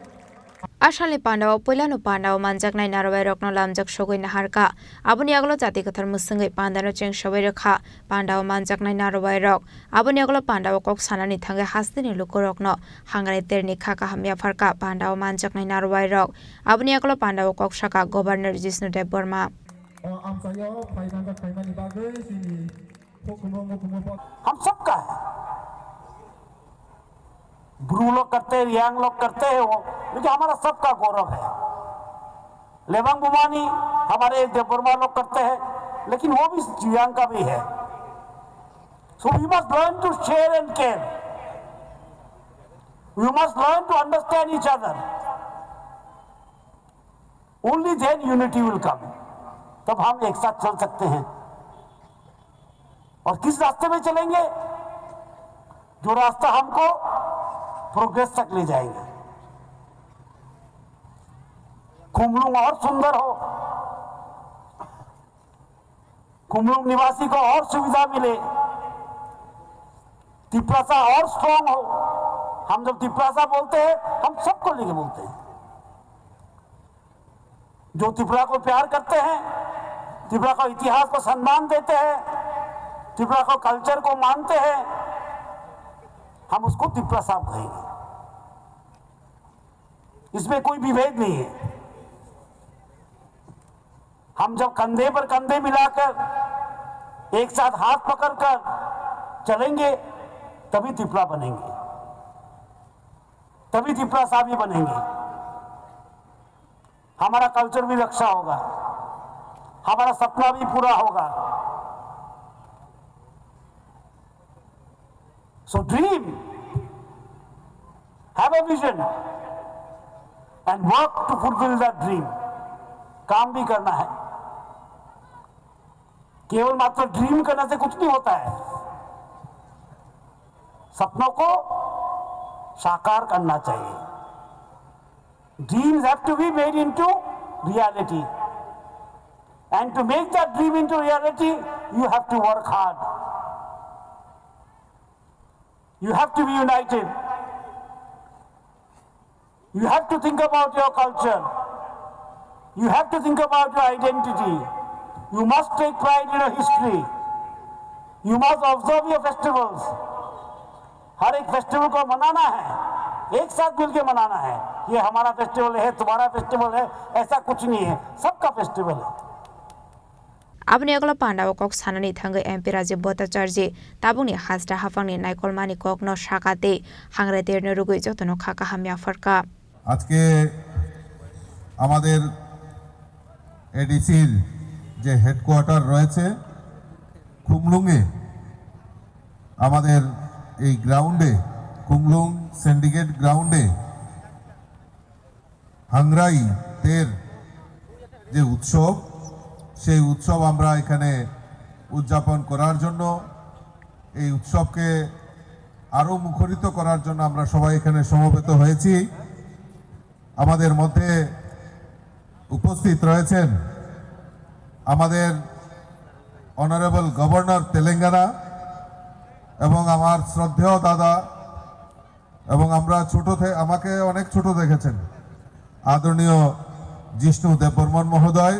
A salni pandao puilano pandao manjaknai narwai rokno lamjak sogwi naharkha. Aboni yagulo jati kwthar mwswngwi pandano cheng sogwi rwkha. Pandao manjaknai narwai rok. Aboni yagulo pandao kok sanani thangwi hasteni lukurokno Hangrai Terni kha kaham yapharkha pandao manjaknai narwai rok. Aboni yagulo pandao kok saka Governor Jishnu Debbarma. O amchaio phai manjak phaimani bagwi chini hukumu mukumu bo. हम सबका है। ब्रू लोग करते हैं, रियांग लोग करते हैं वो, लेकिन हमारा सबका गौरव है। लेबांग बुमानी हमारे देवबर्मा लोग करते हैं, लेकिन वो भी जियांग का भी है। So we must learn to share and care. We must learn to understand each other. Only then unity will come. तब हम एक साथ चल सकते हैं। और किस रास्ते में चलेंगे? जो रास्ता हमको प्रोग्रेस तक ले जाएंगे। खुमलुंग और सुंदर हो, खुमलुंग निवासी को और सुविधा मिले, तिपरासा और स्ट्रांग हो। हम जब तिपरासा बोलते हैं, हम सबको लेके बोलते हैं। जो त्रिपुरा को प्यार करते हैं, त्रिपुरा का इतिहास को सम्मान देते हैं, त्रिपुरा को कल्चर को मानते हैं, हम उसको तिपरासा कहेंगे। इसमें कोई विभेद नहीं है। हम जब कंधे पर कंधे मिलाकर, एक साथ हाथ पकड़कर चलेंगे, तभी त्रिपुरा बनेंगे, तभी तिपरासा भी बनेंगे। हमारा कल्चर भी रक्षा होगा, हमारा सपना भी पूरा होगा। So dream, have a vision and work to fulfill that dream. काम भी करना है। केवल मात्र ड्रीम करने से कुछ नहीं होता है, सपनों को साकार करना चाहिए। Dreams have to be made into reality. And to make that dream into reality, you have to work hard. You have to be united. You have to think about your culture. You have to think about your identity. You must take pride in your history. You must observe your festivals. हर एक फेस्टिवल को मनाना है, एक साथ मिलके मनाना है। ये हमारा फेस्टिवल है, तुम्हारा फेस्टिवल है, ऐसा कुछ नहीं है, सबका फेस्टिवल है। Aboni yagulo panda o kok sanani thangwi M P Rajiv Bhattacharjee tabukni hasta haphangni naikolmani kokno saka tei hangrai terno rwgwi jotono kha kaham yapharkha. আজকে আমাদের এডিসির যে হেডকোয়ার্টার রয়েছে খুমলুঙে, আমাদের এই গ্রাউন্ডে, খুমলুং সিন্ডিকেট গ্রাউন্ডে হাংরাই তের যে উৎসব, সেই উৎসব আমরা এখানে উদযাপন করার জন্য, এই উৎসবকে আরও মুখরিত করার জন্য আমরা সবাই এখানে সমবেত হয়েছি। আমাদের মধ্যে উপস্থিত রয়েছেন আমাদের অনারেবল গভর্নর তেলেঙ্গানা এবং আমার শ্রদ্ধেয় দাদা এবং আমরা ছোট থে-, আমাকে অনেক ছোট দেখেছেন আদরণীয় জিষ্ণু দেববর্মন মহোদয়,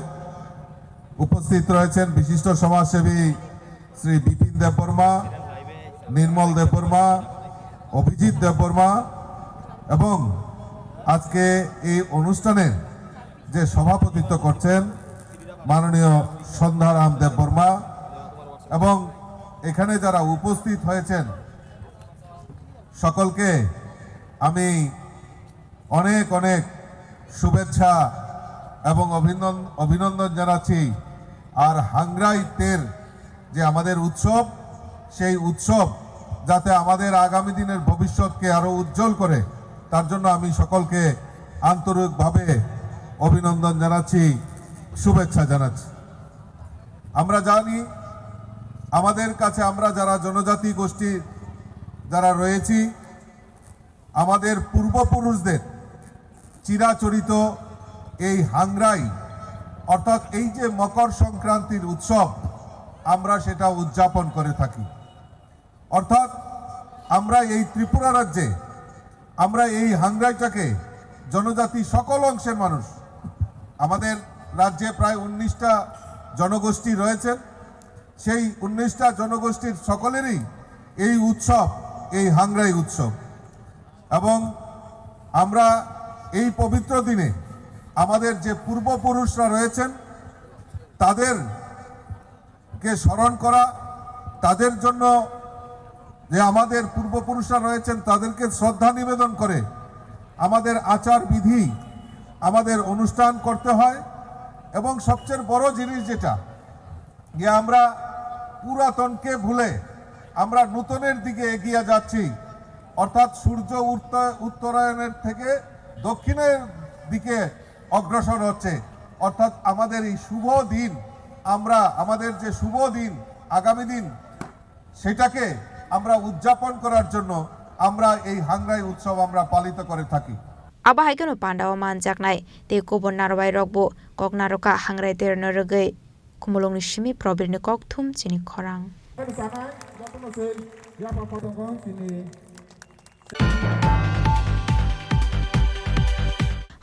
উপস্থিত রয়েছেন বিশিষ্ট সমাজসেবী শ্রী বিপিন দেববর্মা, নির্মল দেববর্মা, অভিজিৎ দেববর্মা এবং আজকে এই অনুষ্ঠানে যে সভাপতিত্ব করছেন মাননীয় সন্ধ্যারাম দেববর্মা এবং এখানে যারা উপস্থিত হয়েছেন সকলকে আমি অনেক অনেক শুভেচ্ছা এবং অভিনন-, অভিনন্দন জানাচ্ছি। আর হাংরাই তের যে আমাদের উৎসব, সেই উৎসব যাতে আমাদের আগামী দিনের ভবিষ্যৎকে আরও উজ্জ্বল করে, তার জন্য আমি সকলকে আন্তরিকভাবে অভিনন্দন জানাচ্ছি, শুভেচ্ছা জানাচ্ছি। আমরা জানি, আমাদের কাছে আমরা যারা জনজাতি গোষ্ঠী যারা রয়েছি, আমাদের পূর্বপুরুষদের চিরাচরিত এই হাংরাই, অর্থাৎ এই যে মকর সংক্রান্তির উৎসব, আমরা সেটা উদযাপন করে থাকি। অর্থাৎ আমরা এই ত্রিপুরা রাজ্যে আমরা এই হাংরাইটাকে জনজাতি সকল অংশের মানুষ, আমাদের রাজ্যে প্রায় উনিশটা জনগোষ্ঠী রয়েছেন, সেই উনিশটা জনগোষ্ঠীর সকলেরই এই উৎসব, এই হাংরাই উৎসব। এবং আমরা এই পবিত্র দিনে আমাদের যে পূর্বপুরুষরা রয়েছেন, তাদেরকে স্মরণ করা, তাদের জন্য যে আমাদের পূর্বপুরুষরা রয়েছেন, তাদেরকে শ্রদ্ধা নিবেদন করে আমাদের আচার বিধি, আমাদের অনুষ্ঠান করতে হয়। এবং সবচেয়ে বড় জিনিস যেটা, যে আমরা পুরাতনকে ভুলে আমরা নূতনের দিকে এগিয়ে যাচ্ছি, অর্থাৎ সূর্য উত্ত-, উত্তরায়ণের থেকে দক্ষিণের দিকে অগ্রসর হচ্ছে। অর্থাৎ আমাদের এই শুভ দিন, আমরা আমাদের যে শুভ দিন, আগামী দিন, সেটাকে আমরা উদযাপন করার জন্য আমরা এই হাংরাই উৎসব আমরা পালিত করে থাকি। Abo hai kheno pandao manjaknai tei kubun narwai rokbo kok narwkha hangrai terno rwgwi. Khumulwngni simi Probirni kokthum chini khorang.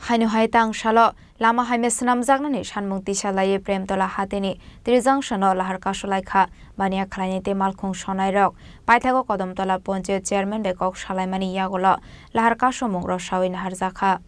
Haino hai tang salo lama hamya swnamjaknani sanmung tisa laiwi Premtola hatini Trijang sano lahar kasu laikha. Baniya khlainai tei malkhung sonai rok paithago Kodomtola Ponchayat Chairman bai kok salaimani yagulo lahar kasu mung rok sawi naharjakha.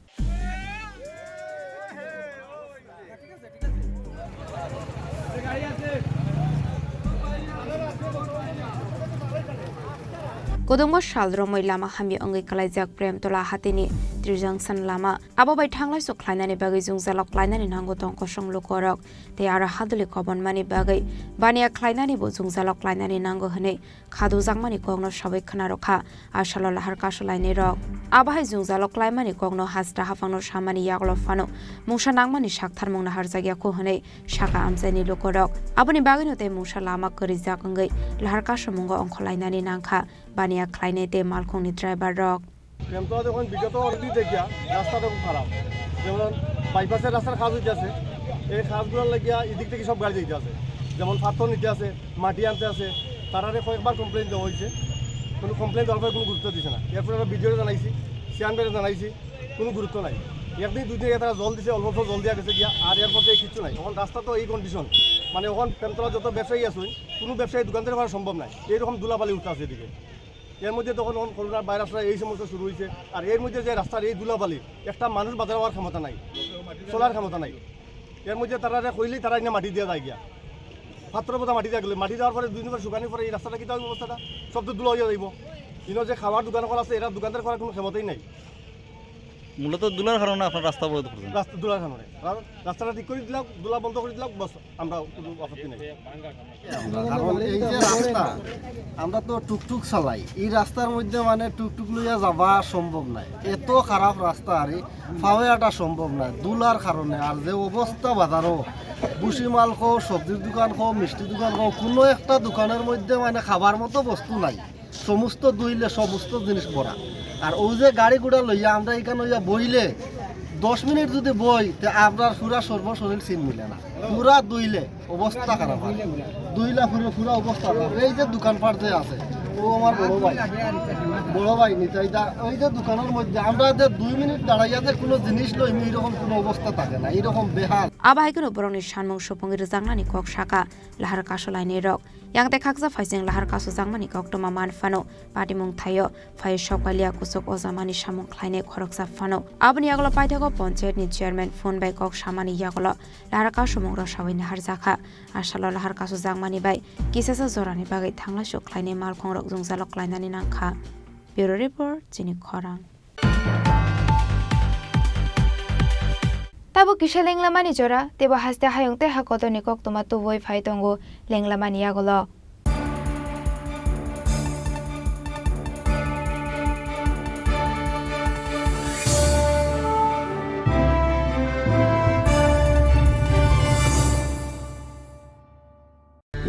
Kwdwngma sal romwi lama hamya wngwi kwlaijak Premtola hatini Trijang san lama. Abo bai thanglaisu khlainani bagwi jwngjalo klainani nango tong kosong lukorok tei aro haduli kobonmani bagwi baniya khlainanibo jwngjalo klainani nango hwnwi khadujakmani kokno sawi khwnarwkha a salo lahar kasu lainairok. Abo hai jwngjalo klaimani kokno hasta haphangno samani yagulo phano mungsa nangmani saktharmung naharjakya kho hwnwi sakha amchaini lukorok. Aboni bagwino tei mungsa lama kwrwijak wngwi lahar kasu mungo ongkhorlainani nangkha baniya khlainai tei malkhungni driver rok. Premtala যখন বিগত অনেকদিন দেখিয়া রাস্তাটা খুব খারাপ, যেমন বাইপাসের রাস্তার কাজ হইতে আছে, এই কাজগুলোর লাগিয়া এদিক থেকে সব গাড়ি যাইতে আছে, যেমন পাথর নিতে আছে, মাটি আনতে আছে, তারারে কয়েকবার কমপ্লেন দেওয়া হয়েছে, কোনো কমপ্লেন দেওয়ার পরে কোনো গুরুত্ব দিছে না। এরপরে আমরা বিডিওরে জানাইছি, চেয়ারম্যানরে জানাইছি, কোনো গুরুত্ব নাই। একদিন দুই দিন আগে তারা জল দিছে, অল্প অল্প জল দেওয়া গেছে গিয়া, আর এরপর থেকে কিচ্ছু নাই। এখন রাস্তা তো এই কন্ডিশন, মানে এখন প্রেমতলা যত ব্যবসায়ী আছেন, কোনো ব্যবসায়ী দোকানদারি করা সম্ভব নাই, এইরকম ধুলাবালি উঠতে আছে এদিকে। এর মধ্যে তখন, তখন করোনার ভাইরাস এই সমস্যা শুরু হয়েছে। আর এর মধ্যে যে রাস্তার এই ধুলাবালি, একটা মানুষ বাজার হওয়ার ক্ষমতা নাই, চলার ক্ষমতা নাই। এর মধ্যে তারা কইলেই তারা এনে মাটি দিয়ে যায় গিয়া, পাত্র বোঝা মাটি দিয়ে গেলে, মাটি দেওয়ার পরে দুই দিন পরে শুকানোর পরে এই রাস্তাটা কি হবে অবস্থাটা? সব তো ধুলা হয়ে যাইব। ইনো যে খাওয়ার দোকান করা আছে, এরা দোকানদার করার কোনো ক্ষমতাই নাই। মূলত ধুলার কারণে আপনার রাস্তা অবরোধ করছেন? রাস্তা ধুলার কারণে। কারণ রাস্তাটা ঠিক করে দিলাম, ধুলা বন্ধ করে দিলাম, বাস, আমরা কোনো আপত্তি নেই। কারণ এই যে রাস্তা, আমরা তো টুকটুক চালাই, এই রাস্তার মধ্যে মানে টুকটুক লইয়া যাওয়া সম্ভব নয়, এত খারাপ রাস্তা, আর এই পায়ে আটা সম্ভব নয় ধুলার কারণে। আর যে অবস্থা বাজারও, ভুসি মাল কও, সবজির দোকান কও, মিষ্টি দোকান কও, কোনো একটা দোকানের মধ্যে মানে খাবার মতো বস্তু নাই। সমস্ত ধুইলে সমস্ত জিনিস ভরা। আর ওই যে গাড়ি ঘোড়া লইয়া আমরা এখানে লইয়া বইলে, দশ মিনিট যদি বই, তে আপনার পুরা সর্বশরীর সিন মিলে না, পুরা ধুইলে অবস্থা খারাপ হয়। ধুইলা পুরো পুরা অবস্থা খারাপ। এই যে দোকানপাট যে আছে, ও আমার বড় ভাই, বড় ভাই নিতাই দা, ওই যে দোকানের মধ্যে আমরা যে দুই মিনিট দাঁড়াইয়া যে কোনো জিনিস লই, এরকম কোনো অবস্থা থাকে না, এরকম বেহাল। Abo hai kheno borokni sanmung supungwi rwjaknani kok sakha lahar kasu lainairok. Yang tei khaksa phaising lahar kasu jakmani koktwma man phano, patimung thaio phai sokpailia kuchuk ojamani samung khlainai khoroksa phano. Aboni yagulo paithago ponchayatni chairman phone bai kok samani yagulo lahar kasu mungrok sawi naharjakha. A salo lahar kasu jakmani bai kisasa jorani bagwi thanglaisu khlainai malkhungrok jwngjalo klainani nangkha. Bureau Report, Chini Khorang. Tabuk kisa lenglamani jora, teibo haste hayung tei ha kotorni koktwma tubui phai tongo lenglamani yagulo.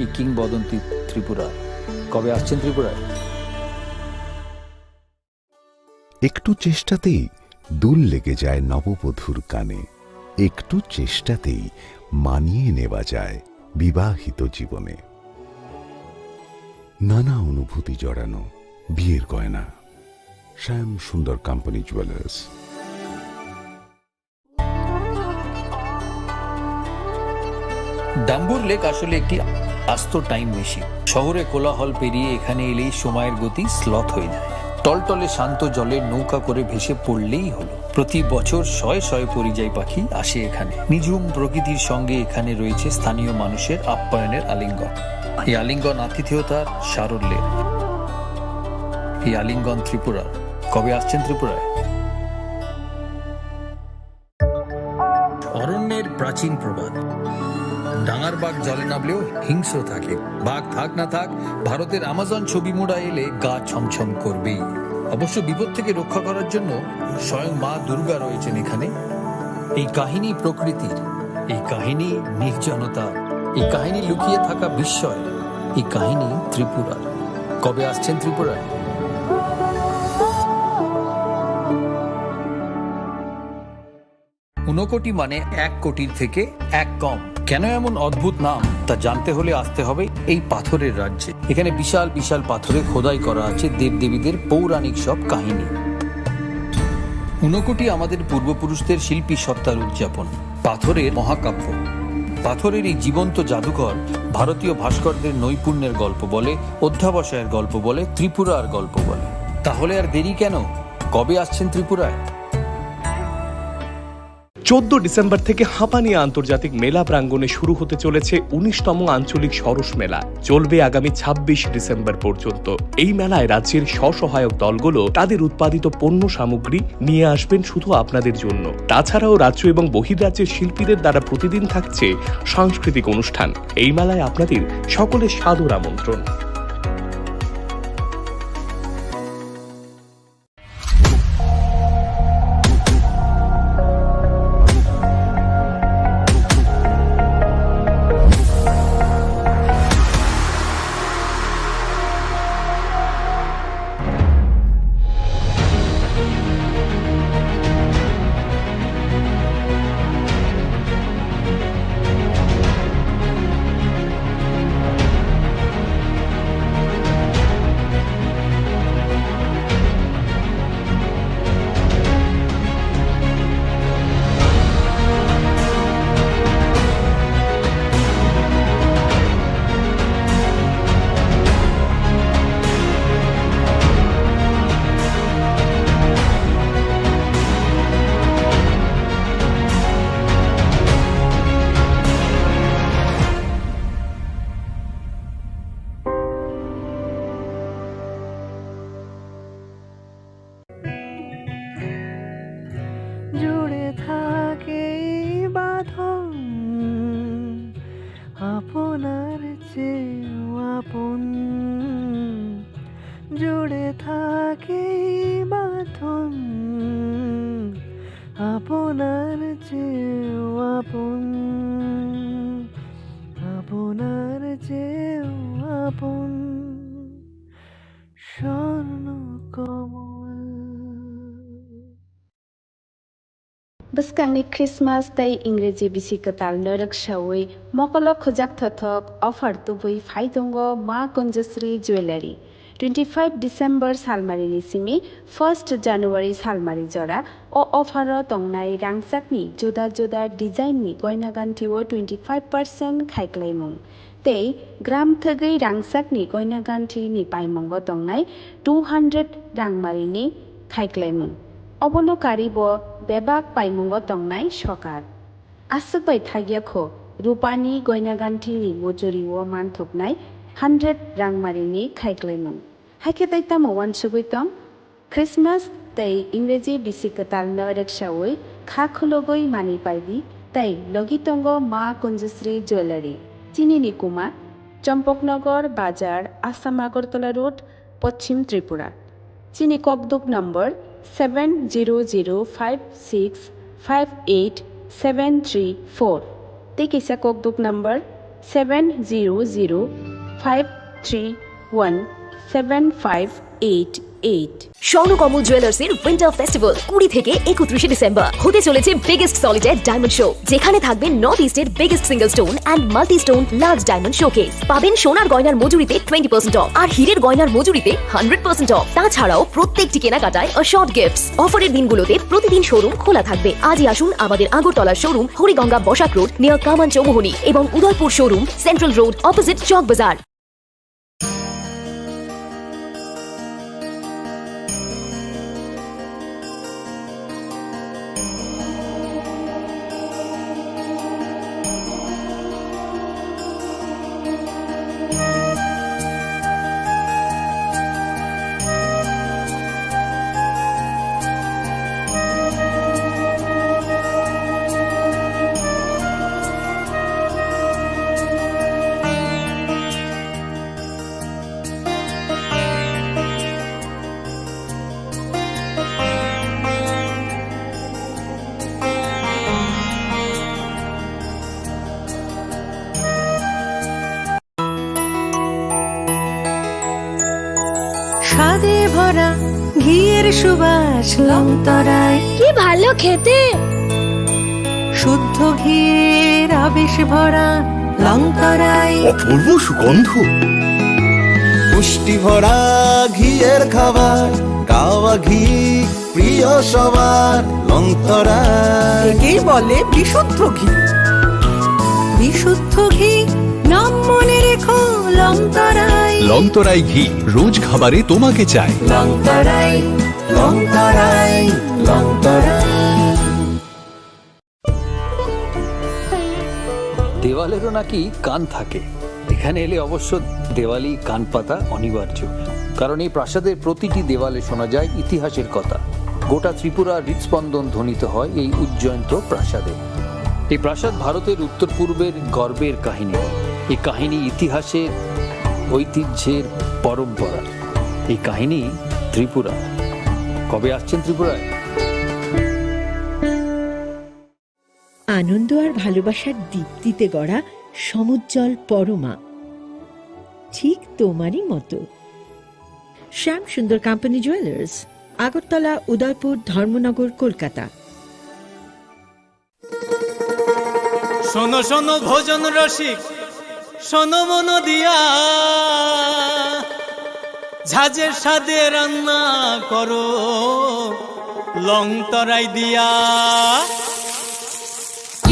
এই কিংবদন্তি ত্রিপুরা কবে আসছেন ত্রিপুরায়? একটু চেষ্টাতেই দুল লেগে যায় নববধূর কানে, একটু চেষ্টাতেই মানিয়ে নেওয়া যায় বিবাহিত জীবনে। নানা অনুভূতি জড়ানো বিয়ের গয়না। শ্যাম সুন্দর কোম্পানি জুয়েলার্স। ডাম্বুর লেক আসলে একটি আস্ত টাইম মেশিন। শহরে কোলাহল পেরিয়ে এখানে এলেই সময়ের গতি স্লথ হয়ে যায়। টলটলে শান্ত জলে নৌকা করে ভেসে পড়লেই হলো। প্রতি বছর শয়ে শয়ে পরিযায়ী পাখি আসে এখানে। নিঝুম প্রকৃতির সঙ্গে এখানে রয়েছে স্থানীয় মানুষের আপ্যায়নের আলিঙ্গন। এই আলিঙ্গন আতিথেয়তার সারল্যের। এই আলিঙ্গন ত্রিপুরার। কবে আসছেন ত্রিপুরায়? অরণ্যে এর প্রাচীন প্রবাদ, ডাঙার বাঘ জলে নামলেও হিংস্র থাকে। বাঘ থাক না থাক, ভারতের আমাজন ছবি মোড়া এলে গা ছমছম করবেই। অবশ্য বিপদ থেকে রক্ষা করার জন্য স্বয়ং মা দুর্গা রয়েছেন এখানে। এই কাহিনী প্রকৃতির, এই কাহিনী নির্জনতা, এই কাহিনী লুকিয়ে থাকা বিস্ময়, এই কাহিনী ত্রিপুরার। কবে আসছেন ত্রিপুরায়? ঊনকোটি মানে এক কোটির থেকে এক কম। কেন এমন অদ্ভুত নাম, তা জানতে হলে আসতে হবে এই পাথরের রাজ্যে। এখানে বিশাল বিশাল পাথরে খোদাই করা আছে দেবদেবীদের পৌরাণিক সব কাহিনী। ঊনকোটি আমাদের পূর্বপুরুষদের শিল্পী সত্তার উদযাপন, পাথরের মহাকাব্য। পাথরের এই জীবন্ত জাদুঘর ভারতীয় ভাস্করদের নৈপুণ্যের গল্প বলে, অধ্যাবসায়ের গল্প বলে, ত্রিপুরার গল্প বলে। তাহলে আর দেরি কেন? কবে আসছেন ত্রিপুরায়? চোদ্দ ডিসেম্বর থেকে হাঁপানিয়া আন্তর্জাতিক মেলা প্রাঙ্গণে শুরু হতে চলেছে উনিশতম আঞ্চলিক সরস মেলা। চলবে আগামী ছাব্বিশ ডিসেম্বর পর্যন্ত। এই মেলায় রাজ্যের স্বসহায়ক দলগুলো তাদের উৎপাদিত পণ্য সামগ্রী নিয়ে আসবেন শুধু আপনাদের জন্য। তাছাড়াও রাজ্য এবং বহির্রাজ্যের শিল্পীদের দ্বারা প্রতিদিন থাকছে সাংস্কৃতিক অনুষ্ঠান। এই মেলায় আপনাদের সকলের সাদর আমন্ত্রণ। জুড়ে থাকে এই বাঁধন আপনার চেয়েও আপন। জুড়ে থাকে এই বাঁধন আপনার চেয়েও আপন, আপনার চেয়েও আপন। Bwskangni Christmas tei Ingreji bisi kwtal norok saui mokolo khujak thothok offer tubui phai tongo Ma Kunjasri Jewellery. Twenty five December salmarini simi first January salmari jora o offer o tongnai rangchakni juda juda design ni goina ganthi o twenty five percent khaiklaimung. Tei gram thwgwi rangchakni goina ganthini paimungo tongnai two hundred rangmarini khaiklaimung. Obono karibo bebak paimungo tongnai sokar. Aswk bai thagya kho rupani goina ganthini mujurio manthoknai hundred rangmarini khaiklaimung. Haikhe tei tamo uansugwi tong? Christmas tei Ingreji bisi kwtal no reksaui kha khulugwi manwi paidi tei logi tongo Ma Kunjasri Jewellery. Chini ni kuma Champaknagar Bazar, Assam Agartala Road, Poschim Tripura. Chini kokduk number seven zero zero five six five eight seven three four. Tei kisa kokduk number seven zero zero five three one seven five eight eight. স্বর্ণ কমল জুয়েলার্সের winter festival কুড়ি থেকে একত্রিশে ডিসেম্বর। হতে চলেছে biggest solitary diamond show, যেখানে থাকবে নর্থ ইস্টের biggest single stone and multi stone large diamond showcase. পাবেন সোনার গয়নার মজুরিতে টোয়েন্টি পার্সেন্ট অফ আর হীরের গয়নার মজুরিতে হান্ড্রেড পার্সেন্ট অফ। তাছাড়াও প্রত্যেকটি কেনাকাটায় অ্যাসর্ড গিফটস। অফারের দিনগুলোতে প্রতিদিন শোরুম খোলা থাকবে। আজই আসুন আমাদের Agartala showroom Hariganga Basak road near Kaman Chowmuhani এবং Udaipur showroom central road opposite Chowk Bazar. ভরা ঘিয়ের সুবাস লংতরাই। কি ভালো খেতে। শুদ্ধ ঘিয়ের আবেশ ভরা লংতরাই। অপূর্ব সুগন্ধ। পুষ্টি ভরা ঘিয়ের খাবার, গাওয়া ঘি প্রিয় সবার, লংতরাই। একেই বলে বিশুদ্ধ ঘি। বিশুদ্ধ ঘি, নাম মনে রেখো, লংতরাই। লংতরাই ঘি, রোজ খাবারে তোমাকে চাই। লংতরাই, লংতরাই, লংতরাই। দেওয়ালেরও নাকি কান থাকে। এখানে এলে অবশ্য দেওয়ালি কান পাতা অনিবার্য, কারণ এই প্রাসাদের প্রতিটি দেওয়ালে শোনা যায় ইতিহাসের কথা। গোটা ত্রিপুরার হৃদস্পন্দন ধ্বনিত হয় এই উজ্জয়ন্ত প্রাসাদে। এই প্রাসাদ ভারতের উত্তর পূর্বের গর্বের কাহিনী। এই কাহিনী ইতিহাসের, ঐতিহ্যের, পরম্পরার। এই কাহিনী ত্রিপুরা। কবে আসছেন ত্রিপুরায়? আনন্দ আর ভালোবাসার দীপ্তিতে গড়া সমুজ্জ্বল পরমা, ঠিক তোমারই মতো। শ্যাম সুন্দর কোম্পানি জুয়েলার্স, আগরতলা, উদয়পুর, ধর্মনগর, কলকাতা। শোনো শোনো ভোজন রসিক, শোনো মন দিয়া, ঝাঁঝের স্বাদে রান্না করো লং তরাই দিয়া।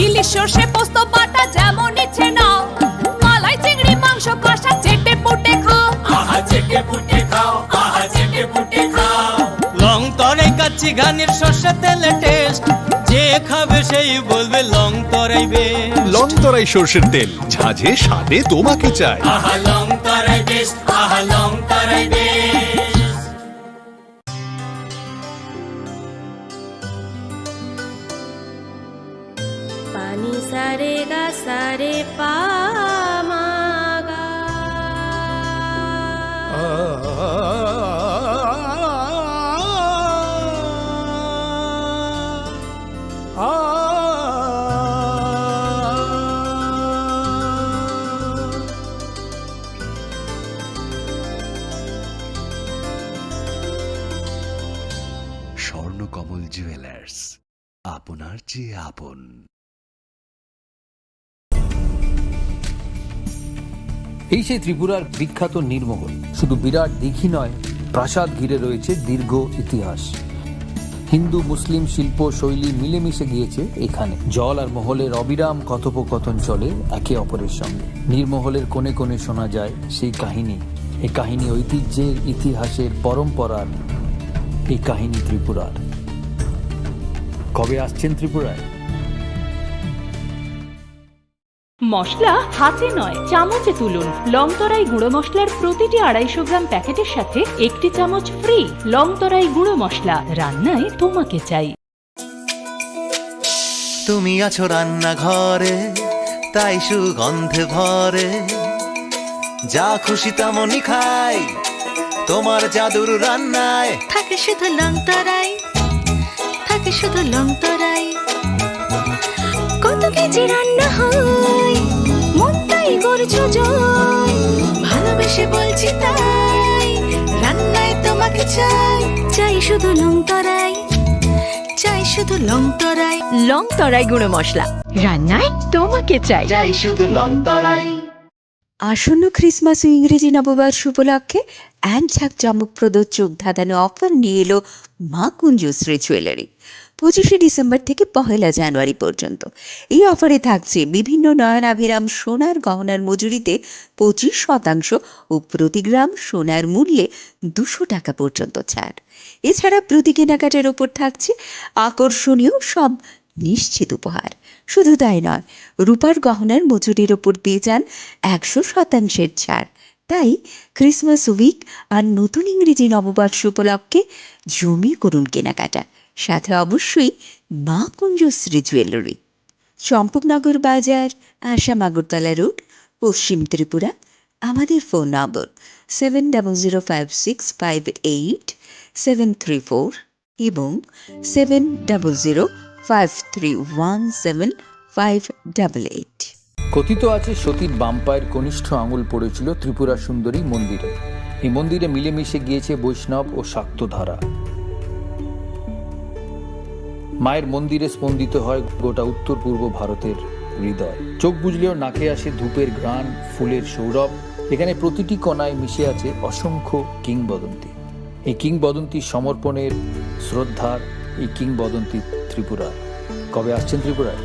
ইলিশ সর্ষে পোস্ত বাটা যেমন ইচ্ছে নাও, মালাই চিংড়ি মাংস কষা চেটে পুটে খাও। আহা চেটে পুটে খাও, আহা চেটে পুটে খাও। লং তরাই কাচ্চি ঘানির সর্ষে তেলে টেস্ট, যে খাবে সেই বলবে লং তরাই বেস্ট। লং তরাই সর্ষের তেল, ঝাঁঝে স্বাদে তোমাকে চাই। আহা লং তরাই বেস্ট, আহা Long Tarai best. Pani sa re ga sa re pa ma ga. Swarnakamal jewellers, আপনার চেয়ে আপন। এই সেই ত্রিপুরার বিখ্যাত নীরমহল। শুধু বিরাট দিঘি নয়, প্রাসাদ ঘিরে রয়েছে দীর্ঘ ইতিহাস। হিন্দু মুসলিম শিল্প শৈলী মিলেমিশে গিয়েছে এখানে। জল আর মহলের অবিরাম কথোপকথন চলে একে অপরের সঙ্গে। নীরমহলের কোণে কোণে শোনা যায় সেই কাহিনী। এই কাহিনী ঐতিহ্যের, ইতিহাসের, পরম্পরার। এই কাহিনী ত্রিপুরার। কবে আসছেন ত্রিপুরায়? মশলা হাতে নয়, চামচে তুলুন। লংতরাই গুঁড়ো মশলার প্রতিটি আড়াইশো গ্রাম প্যাকেটের সাথে একটি চামচ ফ্রি। লংতরাই গুঁড়ো মশলা, রান্নায় তোমাকে চাই। তুমি আছো রান্নাঘরে, তাই সুগন্ধে ভরে। যা খুশি তেমনই খাই, তোমার জাদুর রান্নায়। থাকে শুধু লংতরাই, থাকে শুধু লংতরাই। কত কেজি রান্না হয়, মনটাই করছো জয়। ভালোবেসে বলছি তাই, রান্নায় তোমাকে চাই। চাই শুধু লংতরাই, চাই শুধু লংতরাই। লংতরাই গুঁড়ো মশলা, রান্নায় তোমাকে চাই। চাই শুধু লংতরাই। আসন্ন খ্রিসমাস ও ইংরেজি নববর্ষ উপলক্ষে এক জাঁকজমকপ্রদ চোখ ধাঁধানো অফার নিয়ে এলো মা কুঞ্জশ্রী জুয়েলারি। পঁচিশে ডিসেম্বর থেকে পহেলা জানুয়ারি পর্যন্ত এই অফারে থাকছে বিভিন্ন নয়নাভিরাম সোনার গহনার মজুরিতে পঁচিশ শতাংশ ও প্রতি গ্রাম সোনার মূল্যে দুশো টাকা পর্যন্ত ছাড়। এছাড়া প্রতি কেনাকাটার ওপর থাকছে আকর্ষণীয় সব নিশ্চিত উপহার। শুধু তাই নয়, রূপার গহনার মজুরির ওপর পেয়ে যান একশো শতাংশের ছাড়। তাই ক্রিসমাস উইক আর নতুন ইংরেজি নববর্ষ উপলক্ষে জমিয়ে করুন কেনাকাটা, সাথে অবশ্যই মা কুঞ্জশ্রী জুয়েলারি, চম্পকনগর বাজার, আসাম আগরতলা রোড, পশ্চিম ত্রিপুরা। আমাদের phone number seven double zero five six five eight seven three four এবং seven double zero five three one seven five double eight. কথিত আছে, সতীর বাম পায়ের কনিষ্ঠ আঙুল পড়েছিল ত্রিপুরা সুন্দরী মন্দিরে। এই মন্দিরে মিলেমিশে গিয়েছে বৈষ্ণব ও শাক্ত ধারা। মায়ের মন্দিরে স্পন্দিত হয় গোটা উত্তর পূর্ব ভারতের হৃদয়। চোখ বুজলেও নাকে আসে ধূপের ঘ্রাণ, ফুলের সৌরভ। এখানে প্রতিটি কণায় মিশে আছে অসংখ্য কিংবদন্তি। এই কিংবদন্তি সমর্পণের, শ্রদ্ধার, এই কিংবদন্তি ত্রিপুরার। কবে আসছেন ত্রিপুরায়?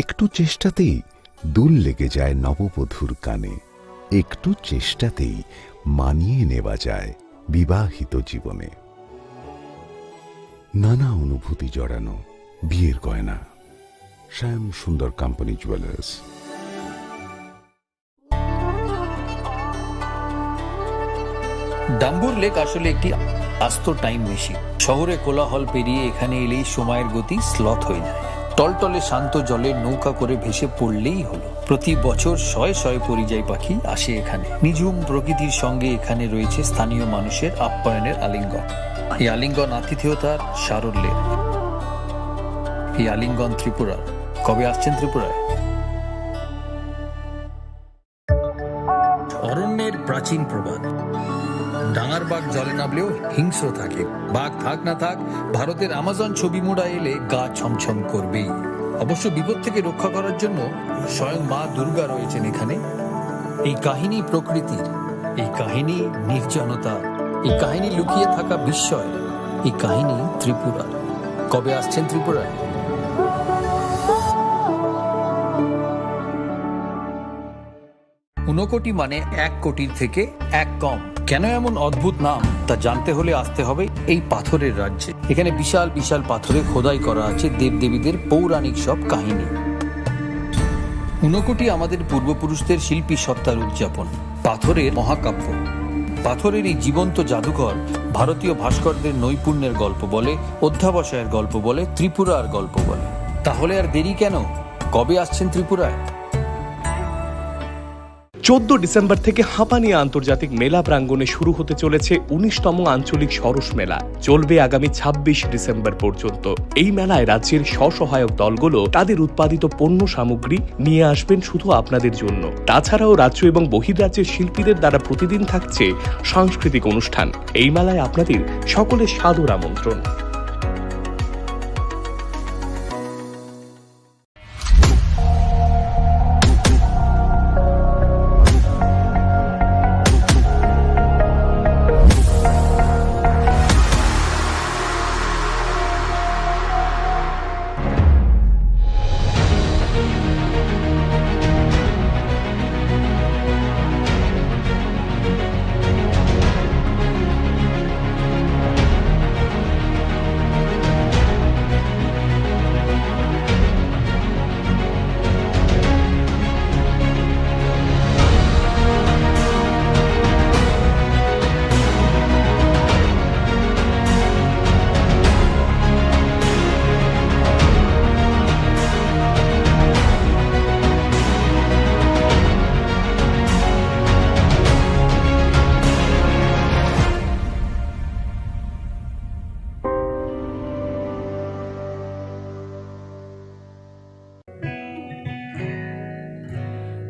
একটু চেষ্টাতেই দুল লেগে যায় নববধূর কানে। একটু চেষ্টাতেই মানিয়ে নেওয়া যায় বিবাহিত জীবনে। নানা অনুভূতি জড়ানো বিয়ের গয়না। শ্যাম সুন্দর কোম্পানি জুয়েলার্স। ডাম্বুর লেক আসলে একটি আস্ত টাইম মেশিন। শহরে কোলাহল পেরিয়ে এখানে এলেই সময়ের গতি স্লথ হয়ে যায়। টলটলে শান্ত জলে নৌকা করে ভেসে পড়লেই হলো। প্রতি বছর শয়ে শয়ে পরিযায়ী পাখি আসে এখানে। নিঝুম প্রকৃতির সঙ্গে এখানে রয়েছে স্থানীয় মানুষের আপ্যায়নের আলিঙ্গন। এই আলিঙ্গন আতিথেয়তার সারল্যের। এই আলিঙ্গন ত্রিপুরার। কবে আসছেন ত্রিপুরায়? অরণ্যের প্রাচীন প্রবাদ, ডাঙার বাঘ জলে নামলেও হিংস্র থাকে। বাঘ থাক না থাক, ভারতের আমাজন ছবি মুড়া এলে গা ছমছম করবেই। অবশ্য বিপদ থেকে রক্ষা করার জন্য স্বয়ং মা দুর্গা রয়েছেন এখানে। এই কাহিনী প্রকৃতির, এই কাহিনী নির্জনতা, এই কাহিনী লুকিয়ে থাকা বিস্ময়, এই কাহিনী ত্রিপুরা। কবে আসছেন ত্রিপুরায়? ঊনকোটি মানে এক কোটির থেকে এক কম। কেন এমন অদ্ভুত নাম, তা জানতে হলে আসতে হবে এই পাথরের রাজ্যে। এখানে বিশাল বিশাল পাথরে খোদাই করা আছে দেবদেবীদের পৌরাণিক সব কাহিনী। ঊনকোটি আমাদের পূর্বপুরুষদের শিল্পী সত্তার উদযাপন। পাথরের মহাকাব্য। পাথরের এই জীবন্ত জাদুঘর ভারতীয় ভাস্করদের নৈপুণ্যের গল্প বলে, অধ্যাবসায়ের গল্প বলে, ত্রিপুরার গল্প বলে। তাহলে আর দেরি কেন? কবে আসছেন ত্রিপুরায়? চোদ্দ ডিসেম্বর থেকে হাপানি আন্তর্জাতিক মেলা প্রাঙ্গণে শুরু হতে চলেছে উনিশতম আঞ্চলিক সরস মেলা। চলবে আগামী ছাব্বিশ ডিসেম্বর পর্যন্ত। এই মেলায় রাজ্যের স্বসহায়ক দলগুলো তাদের উৎপাদিত পণ্য সামগ্রী নিয়ে আসবেন শুধু আপনাদের জন্য। তাছাড়াও রাজ্য এবং বহির্রাজ্যের শিল্পীদের দ্বারা প্রতিদিন থাকছে সাংস্কৃতিক অনুষ্ঠান। এই মেলায় আপনাদের সকলের সাদর আমন্ত্রণ।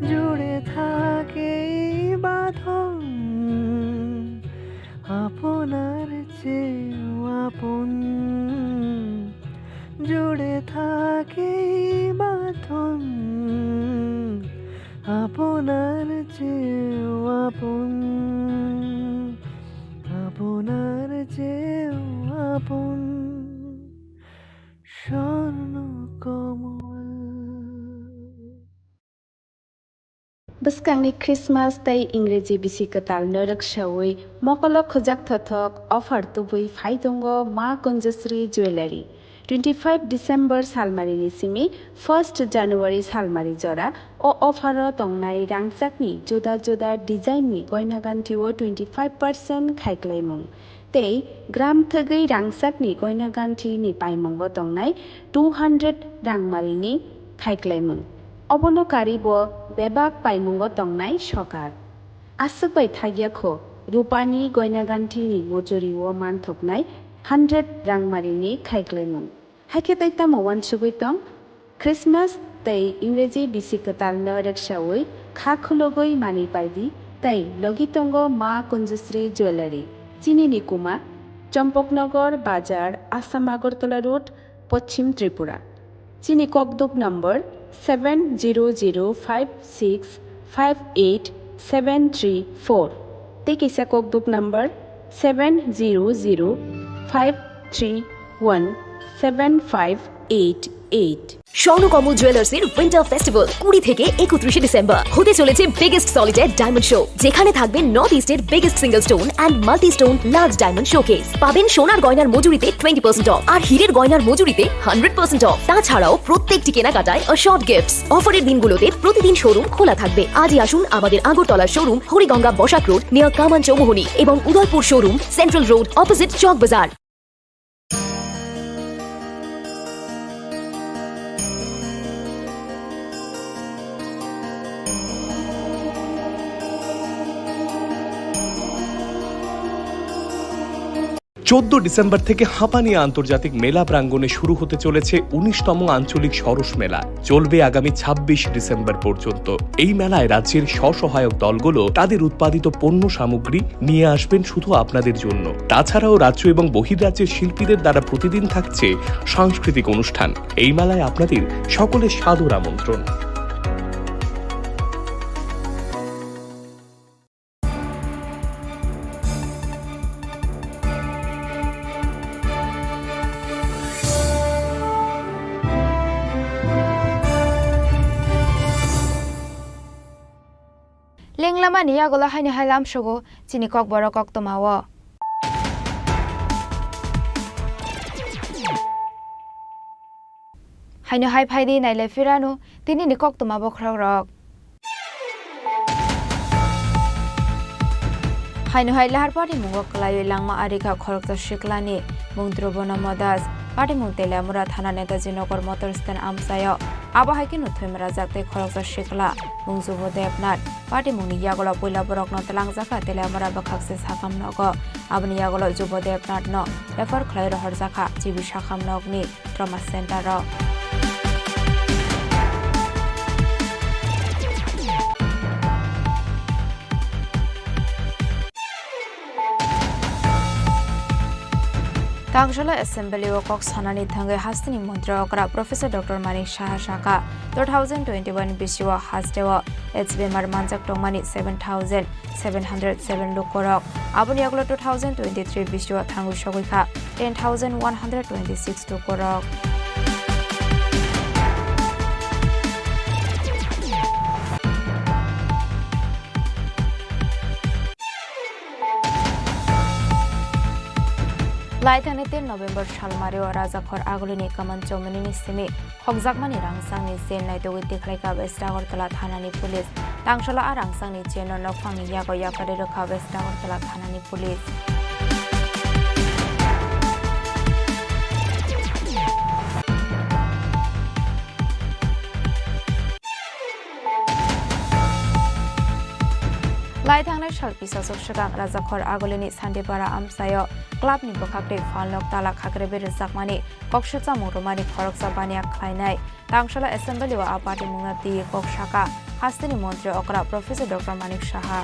জুড়ে থাকে এই বাঁধন আপনার চেয়েও আপন। জুড়ে থাকে এই বাঁধন আপনার চেয়েও আপন, আপনার চেয়েও আপন। Bwskangni Christmas tei Ingreji bisi kwtalno rwksawi mokolo khujak thothok offer tubui phai tongo Ma Kunjasri Jewellery. Twenty five December salmarini simi first January salmari jora o offer o tongnai rangchakni juda juda design ni goina ganthi o twenty five percent khaiklaimung. Tei gram thwgwi rangchakni goina ganthini paimungo tongnai two hundred rangmarini khaiklaimung. Obono karwi bo bebak paimungo tongnai sokar. Aswk bai thakya kho, rupani goina ganthini mochorio manthoknai hundred rangmarini khaiklaimung. Hakhe tei tamo uansugwi tong? Christmas tei Ingreji bisi kwtalno rwksaui kha khulugwi manwi paidi tei logi tongo Ma Kunjusri Jewellery. Chini ni kuma Champaknagar Bazar, Assam Agartala Road, Poschim Tripura. Chini kokduk number seven zero zero five six five eight seven three four tei kisa kokduk number seven zero zero five three one seven five eight eight. স্বর্ণ কমল জুয়েলার্সের winter festival কুড়ি থেকে একত্রিশে ডিসেম্বর। হতে চলেছে biggest solitary diamond show, যেখানে থাকবে নর্থ ইস্টের biggest single stone and multi stone large diamond showcase. পাবেন সোনার গয়নার মজুরিতে টোয়েন্টি পার্সেন্ট অফ আর হীরের গয়নার মজুরিতে হান্ড্রেড পার্সেন্ট অফ। তাছাড়াও প্রত্যেকটি কেনাকাটায় অ্যাসর্ড গিফটস। অফারের দিনগুলোতে প্রতিদিন শোরুম খোলা থাকবে। আজই আসুন আমাদের Agartala showroom Hariganga Basak road near Kaman Chowmuhani এবং Udaipur showroom central road opposite Chowk Bazar. চোদ্দ ডিসেম্বর থেকে হাঁপানি আন্তর্জাতিক মেলা প্রাঙ্গণে শুরু হতে চলেছে উনিশতম আঞ্চলিক সরস মেলা। চলবে আগামী ছাব্বিশ ডিসেম্বর পর্যন্ত। এই মেলায় রাজ্যের স্বসহায়ক দলগুলো তাদের উৎপাদিত পণ্য সামগ্রী নিয়ে আসবেন শুধু আপনাদের জন্য। তাছাড়াও রাজ্য এবং বহির্রাজ্যের শিল্পীদের দ্বারা প্রতিদিন থাকছে সাংস্কৃতিক অনুষ্ঠান। এই মেলায় আপনাদের সকলের সাদর আমন্ত্রণ। Lenglamani yagulo haino hai lamsogo chini kokborok koktwmao. Haino hai phaidi nailai phirano tinini koktwma bokhorokrok. Haino hai lahar patimungo kwlaiwi langma arikha khoroksa siklani mung Dhrubo Namo Das, patimung Teliamura thana Netaji Nagar motor stand amchaio. Abo hai kheno thwimrajak tei khoroksa sikla mung Jubo Debnath, patimungni yagulo puila borokno twlangjakha Teliamura bwkhakse sakam nogo. Aboni yagulo Jubo Debnathno refer khlai rohorjakha G B sakam nokni trauma center o. Tangjola Assembly o kok sanani thangwi hasteni montri okra Professor Doctor Manik Saha sakha, two thousand twenty-one bisio hasteo AIDS bemar manjak tongmani seven thousand seven hundred seven lukorok. Aboni yagulo two thousand twenty-three bisio thangwi sogwi kha ten thousand one hundred twenty-six lukorok. Laithani tin November salmario Rajakhor Agulini Kaman Chowmani ni simi khokjakmani rangchangni chain naitugwi tikhlaikha West Agartala thanani police. Tangsola a rangchangni chain no nokphangni yago yakarwi rwkha West Agartala thanani police. Lai thangnai sal pisasok swkang Rajakhor Agulini Santipara amchaio clubni bwkhaktwi phalnok tala khakrewi rwjakmani kok swchamung rwmani khoroksa baniya khlainai. Tangsola Assembly o a patimungno twiwi kok sakha hasteni montri okra Professor Doctor Manik Saha.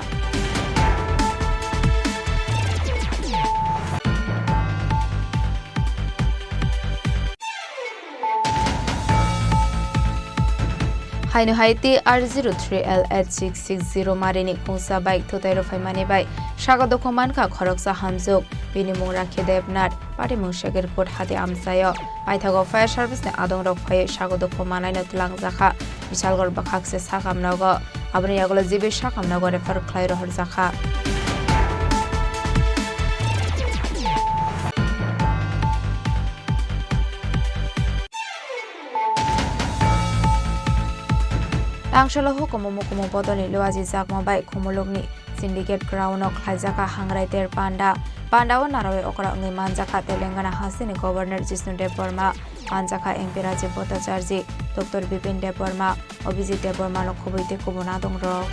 Haino hai T R zero three L eight six six zero marini khungsa bike thutai rwphaimani bai sago dukhu mankha khoroksa hamjwk, bini mung Rakhi Debnath, patimung Sekirkut hati amchaio. Paithago fire service ni adongrok phaiwi sago dukhu manaino twlangjakha Bichalgarh bwkhakse sakam nogo. Aboni yagulo G B sakam nogo refer khlai rohorjakha. Tangsola hukumu mukumu bodolni luaji jakma bai Khumulukni Syndicate Ground o khlaijak kha Hangrai Ter Panda. Panda o narawi okra wngwi manjak kha Telangana hasteni Governor Jishnu Debbarma, manjak kha M P Rajiv Bhattacharjee, Doctor Bipin Debbarma, Abhijit Debbarma no khobwi tei kubun adongrok.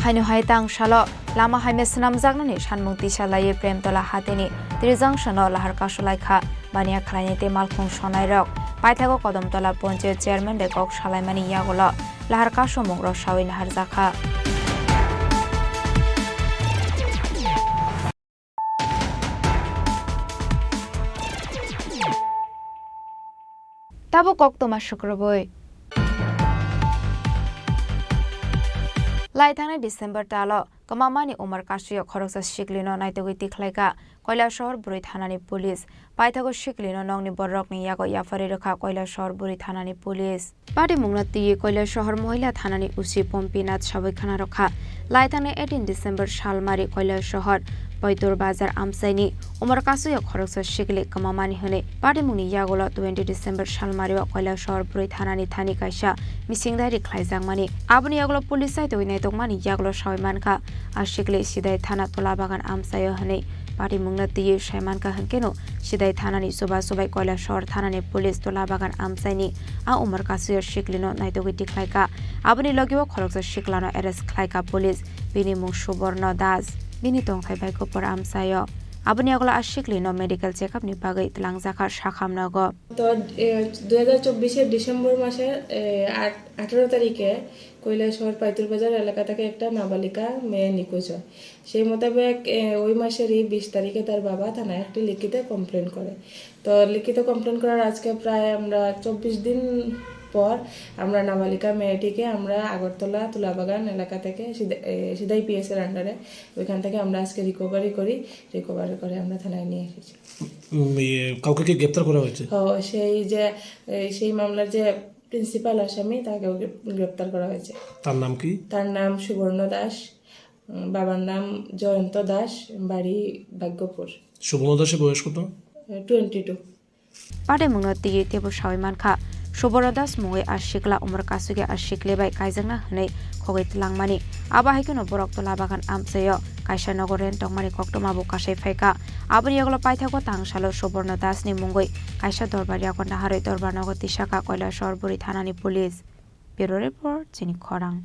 Haino hai tang salo lama hai me swnamjaknani sanmung tisa laiwi Premtola hatini Trijang sono lahar kasu laikha. Baniya khlainai tei malkhung sonairok paithago Kodomtola Ponchayat Chairman bai kok salaimani yagulo lahar kasumung rok sawi naharjakha. Tabuk koktwma sukrubwi. Laithangnai December talo kwmamani Umar Kasuya khoroksa siklino naitugwi tikhlaikha Koilashahar Bwrwi Thanani Police. Paithago siklino nokni bororokni yago yapharwi rwkha Koilashahar Bwrwi Thanani Police. Patimungno twiwi Koilashahar Mohila Thanani O C Pompi Nath sawi khna rwkha. Laithangnai eighteen December salmari Koilashahar Poitur Bazar amchaini Umar Kasuya khoroksa sikli kwmamani hwnwi patimungni yagulo twenty December salmario Koilashahar Bwrwi Thanani thani kaisa mising dairi khlaijakmani. Aboni yagulo police saitwi naitokmani yagulo sawi mankha, a sikli Sidai Thana Tulabagan amchaio hwnwi patimungno twiwi sai mankha hwnkeno Sidai Thanani chubachu bai Koilashahar Thanani police Tulabagan amchaini a Umar Kasuya siklino naitugwi tikhlaikha. Aboni logio khoroksa siklano arrest khlaikha police. Bini mung Suborno Das. Bini tongthai bai kupur amchaio. Aboni yagulo a siklino medical check-up ni bagwi twlangjakha Sakham nogo. তো এ, দুই হাজার চব্বিশের ডিসেম্বর মাসের এ, আট আঠারো তারিখে কৈলাসহর পাইতুর বাজার এলাকা থেকে একটা নাবালিকা মেয়ে নিখোঁজ হয়। সেই মোতাবেক এ, ওই মাসেরই বিশ তারিখে তার বাবা থানায় একটি লিখিত কমপ্লেন করে। তো লিখিত কমপ্লেন করার আজকে প্রায় আমরা চব্বিশ দিন পর আমরা নাবালিকা মেয়েটিকে আমরা আগরতলা তুলাবাগান এলাকা থেকে সিধা- এ, সিধাই পিএস এর আন্ডারে ওইখান থেকে আমরা আজকে রিকভারি করি। রিকভারি করে আমরা থানায় নিয়ে এসেছি। উম, ইয়ে, কাউকে কি গ্রেপ্তার করা হয়েছে? ও, সেই যে, এই, সেই মামলার যে প্রিন্সিপাল আসামি, তাকেও গ্রেপ-, গ্রেপ্তার করা হয়েছে। তার নাম কি? তার নাম সুবর্ণ দাস, উম, বাবার নাম জয়ন্ত দাস, বাড়ি ভাগ্যপুর। সুবর্ণ দাসের বয়স কত? Twenty two. Patimungno twiwi teibo sawi mankha, Suborno Das mungwi a sikla Umar Kasugi a sikli bai kaijakna hwnwi khogwi tlangmani. Abo hai kheno borok Tulabagan amchaio kaisa nogo rent tongmani koktwma bo kasai phaikha. Aboni yagulo paithago tangsalo Suborno Das ni mungwi kaisa dorbar yago naharwi dorbar nogo tisakha Koilashahar Bwrwi Thanani police. Bureau Report, Chini Khorang.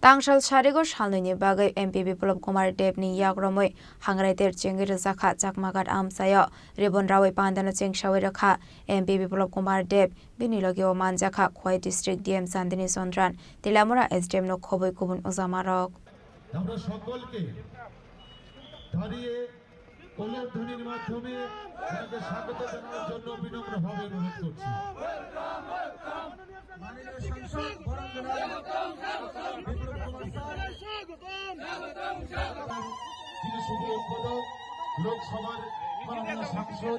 Tangsal sarigo salnwini bagwi M P Biplop Kumar Deb ni yakromwi hangrai ter chengwi rwjakha Chakmaghat amchaio. Ribon rawi pandano chengsawi rwkha M P Biplop Kumar Deb, bini logio manjakha Khowai District D M Chandini Chandran, Tilamura S D M no khobwi kubun ujamarok. আমরা সকলকে দাঁড়িয়ে কোলের ধ্বনির মাধ্যমে ওনাকে স্বাগত জানানোর জন্য বিনম্রভাবে অনুরোধ করছি। মাননীয় সাংসদ বরণ জেলা বিপ্লব কুমার স্যার, যিনি শুভ উদ্বোধক লোকসভার মাননীয় সাংসদ,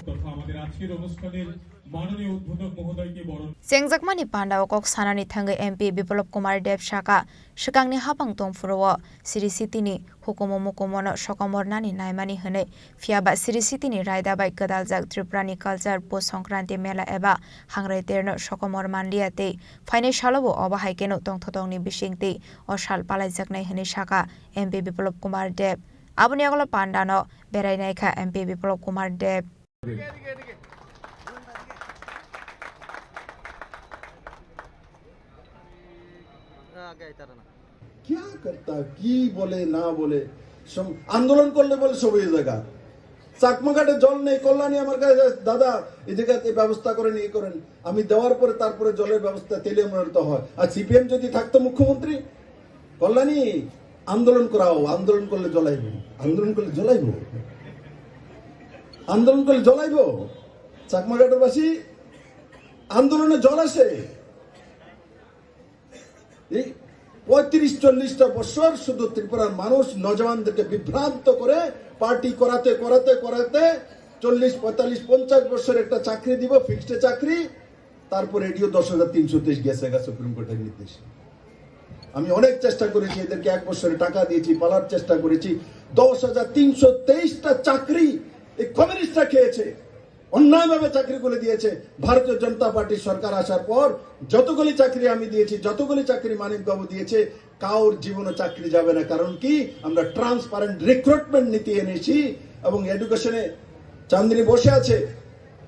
তথা আমাদের আজকের অনুষ্ঠানের মাননীয় উদ্বোধক মহোদয়কে বরণ Chengjakmani pandao kok sanani thangwi M P Biplop Kumar Deb saka, swkangni hapang tongphuru-o Sri Sitini hukumu mukumono sokomornani naimani hwnwi, phiya ba Sri Sitini raida bai gwdaljak Tripurani culture Pus Songkranti mela eba hangrai terno sokomor manliya tei phainai salobo obo hai kheno tongthotongni bisingtwi o sal palaijaknai hwnwi saka M P Biplop Kumar Deb. Aboni yagulo pandano berai naikha M P Biplop Kumar Deb. क्या करता, কি বলে না বলে, সব আন্দোলন করলে বলে সব হয়ে যায়। চাকমাঘাটে জল নেই, কল্যাণী আমার কাছে, "দাদা, এই জায়গাতে ব্যবস্থা করেন, ইয়ে করেন।" আমি দেওয়ার পরে তারপরে জলের ব্যবস্থা তেলিয়ামুড়ার তো হয়। আর সিপিএম যদি থাকতো মুখ্যমন্ত্রী, কল্যাণী, আন্দোলন করাও, আন্দোলন করলে জল আইব, আন্দোলন করলে জল আইব, আন্দোলন করলে জল আইব। চাকমাঘাটবাসী আন্দোলনে জল আসে। এই পঁয়ত্রিশ চল্লিশটা বছর শুধু ত্রিপুরার মানুষ নজওয়ানদেরকে বিভ্রান্ত করে পার্টি করাতে করাতে করাতে চল্লিশ, পঁয়তাল্লিশ, পঞ্চাশ বছর একটা চাকরি দিব, ফিক্সড চাকরি, তারপর এটিও দশ হাজার তিনশো তেইশ গেছে গা সুপ্রিম কোর্টের নির্দেশে। আমি অনেক চেষ্টা করেছি, এদেরকে এক বছরে টাকা দিয়েছি, পালার চেষ্টা করেছি। দশ হাজার তিনশো তেইশটা চাকরি এই কমিউনিস্টরা খেয়েছে, অন্যায়ভাবে চাকরিগুলো দিয়েছে। ভারতীয় জনতা পার্টির সরকার আসার পর যতগুলি চাকরি আমি দিয়েছি, যতগুলি চাকরি মানিক বাবু দিয়েছে, কারোর জীবনে চাকরি যাবে না। কারণ কি? আমরা ট্রান্সপারেন্ট রিক্রুটমেন্ট নীতি এনেছি। এবং এডুকেশনে চান্দিনী বসে আছে,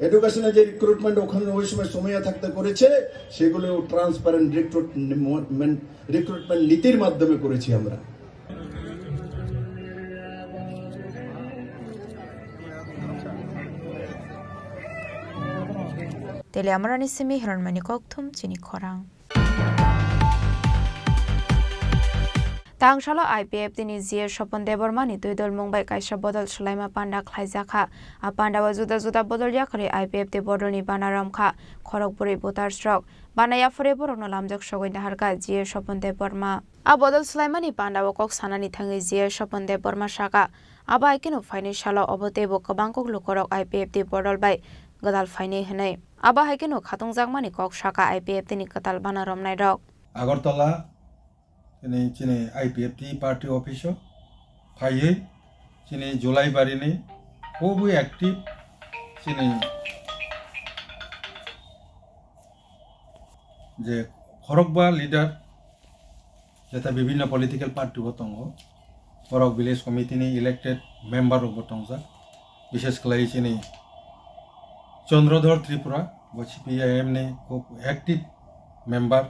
এডুকেশনে যে রিক্রুটমেন্ট ওখানে ওই সময় সময় থাকতে করেছে, সেগুলো ট্রান্সপারেন্ট রিক্রুটমেন্ট, রিক্রুটমেন্ট নীতির মাধ্যমে করেছি আমরা। Tele Amrani simi Hiranmani kokthum chini khorang. Tangsalo I P F T ni G A Sopon Debbarma ni twi dol mung bai kaisa bodol swlaima panda khlaijakha. A panda o juda juda bodol yakarwi I P F T bodol ni bana romkha khorok bwrwi voters rok. Bana yaphurwi borokno lamjak sogwi naharkha G A Sopon Debbarma. A bodol swlaimani panda o kok sanani thangwi G A Sopon Debbarma saka, abo hai kheno phainai salo obo teibo kwbang kok lukorok I P F T bodol bai gwdal phainai hwnwi. Abo hai kheno khatungjakmani kok saka I P F T ni kwtal bana romnairok. Agartala, chini, chini I P F T party office o phaiwi chini Julaibari ni khubui active chini je khorokba leader, jeta bibhinno political party o tongo, borok village committee ni elected member rok bo tongjak, bishes khlai chini Chandradhar Tripura, bo C P I M ni khub active member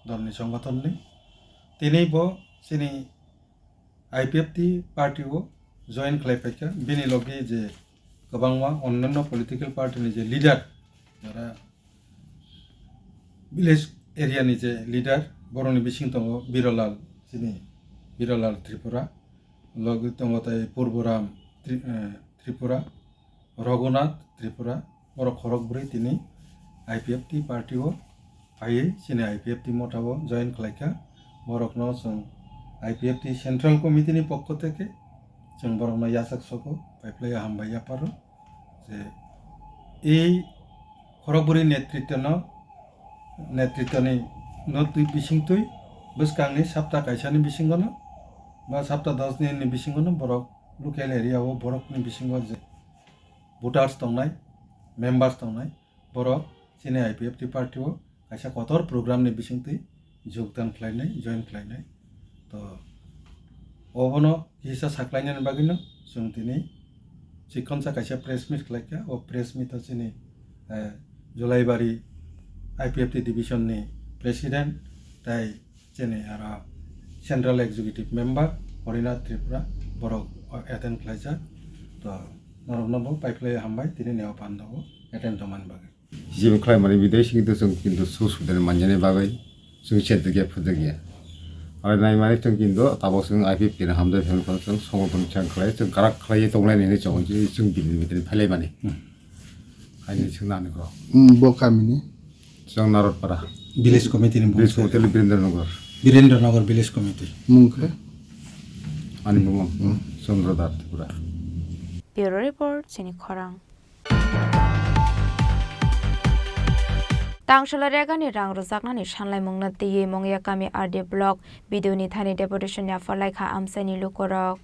dol ni songothon ni, tini bo chini I P F T party o join khlai phaikha, bini logi je kwbangma onnanno political party ni je leader, jara village area ni je leader, borokni bising tongo Birolal, chini Birolal Tripura, logi tongo tei Purboram Tri-, eh, Tripura, Raghunath Tripura, borok khorok bwrwi tini I P F T party o phaiwi chini I P F T motha o join khlaikha. Borokno chwng I P F T Central Committee ni pokho theke chwng borokno yachak sogo, pai phlai hambai yapharo. Je ei khorok bwrwi netritwno, netritwni no twi bising twi bwskangni sapta kaisani bisingono ba sapta dos dinni bisingono borok local area o borokni bisingo je voters tongnai, members tongnai, borok chini I P F T party o kaisa kotor program ni bisingtwi jogdan khlainai, join khlainai. To, obono kisa saklainani bagwino chwng tini chikonsa kaisa press meet khlaikha. O press meet o chini, eh, Julaibari I P F T division ni president tei chini aro Central Executive Member Harinath Tripura borok attend khlaijak. To, norokno bo paiphlai hambai tini neo pando o attend tongmani bagwi. Jim khlaimani bidai sing to chwng kintu su sudani manjani bagwi chwng chedikya phudikya. Aro naimani chwng kintu tabok chwng I P F T ni hamjai phan phano chwng songotong chang khlai chwng karak khlai tonglai nini chong chwng bini bini phailaimani. Hmm. Haini chwng nani kro. Hmm, bo kamini. Chwng Narodpara. Village committee ni Village bungsa. Committee Birendra Nagar. Birendra Nagar Village Committee. Mung khe? Ani bumung. Hmm. Chandra Dar Tripura. Bureau Report, chini khorang. Tangsala regani rang rwjaknani sanlaimungno twiwi Mungya kami R D block B D O ni thani deputation yapharlaikha amchaini lukurok.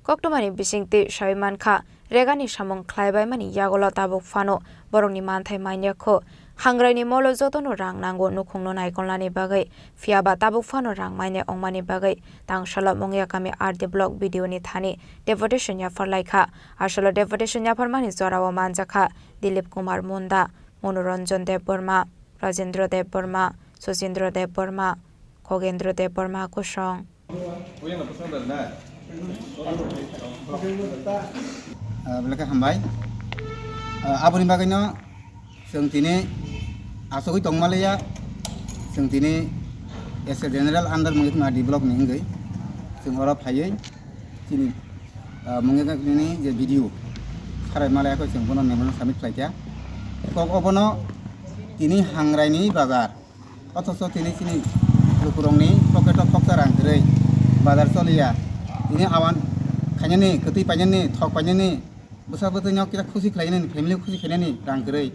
Koktwmani bisingtwi sawi mankha, regani samung khlaibaimani yagulo tabuk phano borokni manthai manya kho. Hangraini molo jotono rang nango nukhungno naikolnani bagwi, phiyaba tabuk phano rang manya wngmani bagwi tangsalo Mungya kami R D block B D O ni thani deputation yapharlaikha. Asolo deputation yapharmani jorao manjakha Dilip Kumar Munda, Monoranjan Debbarma, Rajendra Debbarma, Sachindra Debbarma, Khogendra Debbarma kosong. Ah, belai khe hambai. Ah, aboni bagwino chwng tini asugwi tongmaliya, chwng tini S A General under Mungya kami R D block ni wngwi chwng oro phaiwi chini, ah, Mungya kami ni je B D O sarai malaya khe chwng bono memorandum submit khlaikha. Kok obono tini Hangraini bazar. Othocho tini chini lukurokni pocket o khoksa rang kwrwi, bazar choliya. Tini awan khainani, kwtwi painani, thok painani, bwsa bwtwino kisa khusi khlainani, family khusi khlainani rang kwrwi.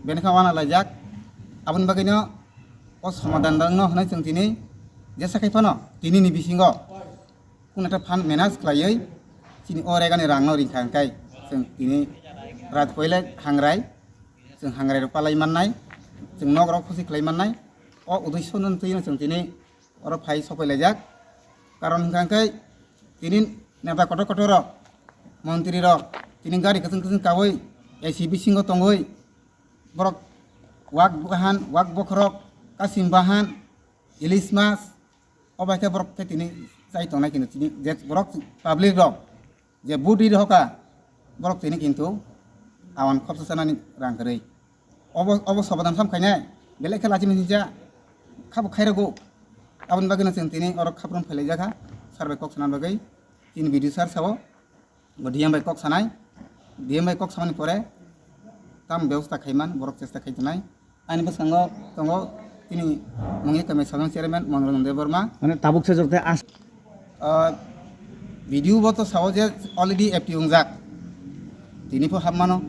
Bini khe wana laijak. Aboni bagwino o somadan rwngno hwnwi chwng tini jesa khai phano tinini bisingo Kunu ekta phan manage khlaiwi chini o regani rangno ringkha hwnkhe chwng tini rat koile hangrai, chwng hangrai rok palai mannai, chwng nok rok khusi khlai mannai. O uddesho no twi no chwng tini oro phai sopai laijak. Karon hwnkha khe tini neta kotor kotor rok, montri rok tini gari kwchwng kwchwng kawi A C bisingo tongwi borok wak bahan, wak bokhorok, kasim bahan, ilis mas, o bai khe borok khe tini chai tongnai khe tini je borok public rok je vote ri rohorkha, borok tini kintu awan khopsa sanani rang kwrwi. Obo, obo sobadan sam khainai, belai khe lachi mani ja, khabo khairago. Aboni bagwino chwng tini oro khaprum phailaijak kha, sir bai kok sana bagwi. Chini B D O sir sao, bo D M bai kok sanai, D M bai kok samani pore, tam bebosta khaiman, borok chesta khai tongnai. Ani bwskango tongo chini Mungia Kamei Sagang Chairman Monroj Debbarma. Mane tabuk se jorte as- Ah, video bo to sao je already active wngjak. Tini pho hapmano,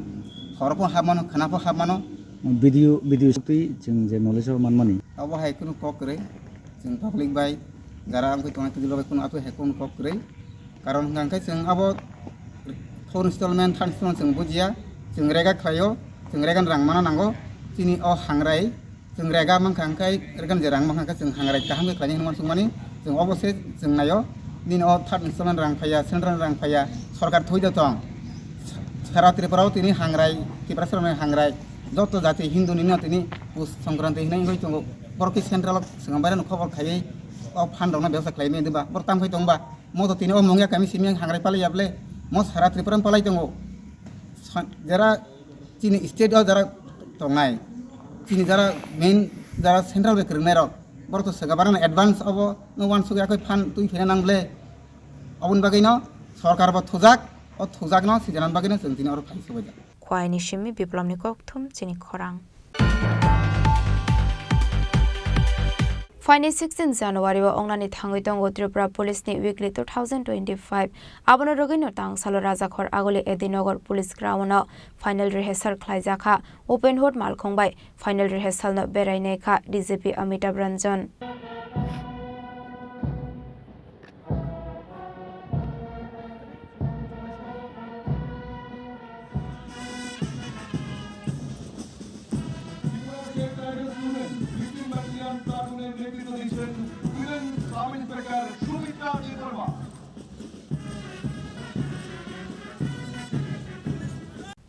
horo pho hapmano, khana pho hapmano. Video, video sotwi chwng je knowledge o manmani. Abo hai kunu kok kwrwi, chwng public bai, jara wngwi tongnai twi bai kunu atwi hai kunu kok kwrwi. Karon hwnkha khe chwng abo four installment, third installment chwng bujiya, chwng rega khlaio, chwng rega rang mana nango, chini o hangrai, chwng rega mankha hwnkhe, rega je rang mankha hwnkhe chwng hangrai kaham khe khlainai hwnwi uansukmani, chwng obo se chwng naio, nini o third installment rang phaiya, central rang phaiya, sorkar thwi da tong. Sara Tripura o tini hangrai, Tiprasa rokni hangrai, joto jati Hindu nino tini Pus Songkranti hinwi wngwi tongo, borok khe central o swkang bairano khobor khaiwi o fund rokno bebosta khlai maya diba, borok tamo khai tongba. Mo to tini o Mungia kami simi ang hangrai palai ya ble. Mo sara Tripura palai tongo. Sa-, jara chini state o jara tongnai. Chini jara main jara central bai kwrwngnai rok. Borok to swkang barano advance obo no uansuk ya koi phan twi phena nang ble. Oboni bagwi no sorkar bo thujak, o thujak no sijanan bagwi no chwng tini oro phai sobaijak. Khwaini simi Biplomni kokthum chini khorang. Phaini sixteen January o ongnani thangwi tongo Tripura Police ni Weekly two thousand twenty-five. Abono rwgwino tang salo Rajakhor Aguli Edinagar Police Ground o final rehearsal khlaijakha. Open Hood Malkhung bai final rehearsal no berai naikha D G P Amitabh Ranjan.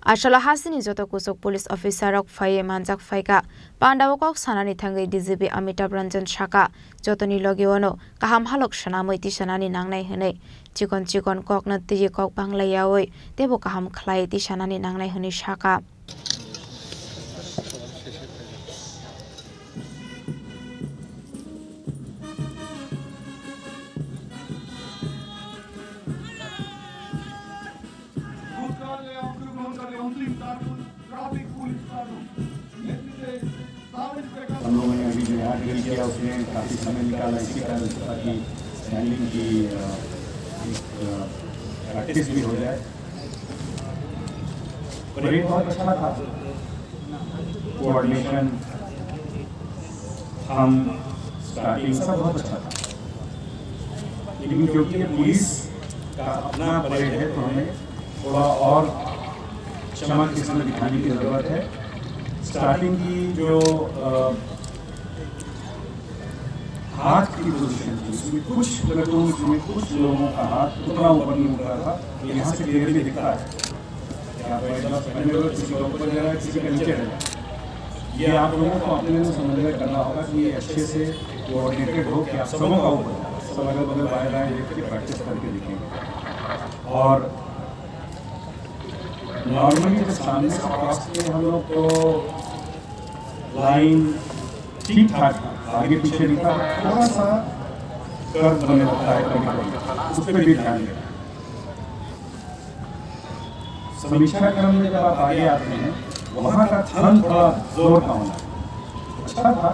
Asala hasini joto kuchuk police officer rok phaiwi manjak phaikha. Pandao kok sanani thangwi D G P Amitabh Ranjan sakha, jotoni logi ono kaham halok swnamwi tisanani nangnai hwnwi. Chikon chikon kokno twiwi kok banglaiyawi teibo kaham khlai tisanani nangnai hwnwi sakha. हम लोगों ने अभी जो यहाँ ड्रिल किया, उसमें काफ़ी समय निकाला इसी कारण से, ताकि स्टैंडिंग की, अ, एक, अ, प्रैक्टिस भी हो जाए। परेड बहुत अच्छा था, कोऑर्डिनेशन, हम स्टार्टिंग सब बहुत अच्छा था, लेकिन क्योंकि ये पुलिस का अपना परेड है, तो हमें थोड़ा और चमक इसमें दिखाने की ज़रूरत है। स्टार्टिंग की जो, अ, हाथ की पोजीशन थी, उसमें कुछ प्लेटून्स में कुछ लोगों का हाथ उतना ऊपर नहीं उठ रहा था, तो यहाँ से क्लियरली दिखता है। कि आप एक बार पहले वो किसी के ऊपर जा रहा है, किसी के नीचे जा रहा है। ये आप लोगों को अपने में समन्वय करना होगा कि ये अच्छे से कोऑर्डिनेटेड हो, कि आप सबों का ऊपर, सब अगल बगल बाएं दाएं देख के प्रैक्टिस करके दिखेंगे। और नॉर्मली जब सामने से क्रॉस किए हम लोग, तो लाइन ठीक ठाक, आगे पीछे नहीं था, थोड़ा सा कर्व बने रहता है कभी कभी, उस पर भी ध्यान दें। समीक्षा क्रम में जब आप आगे आते हैं, वहाँ का थन थोड़ा जोर का होना है। अच्छा था,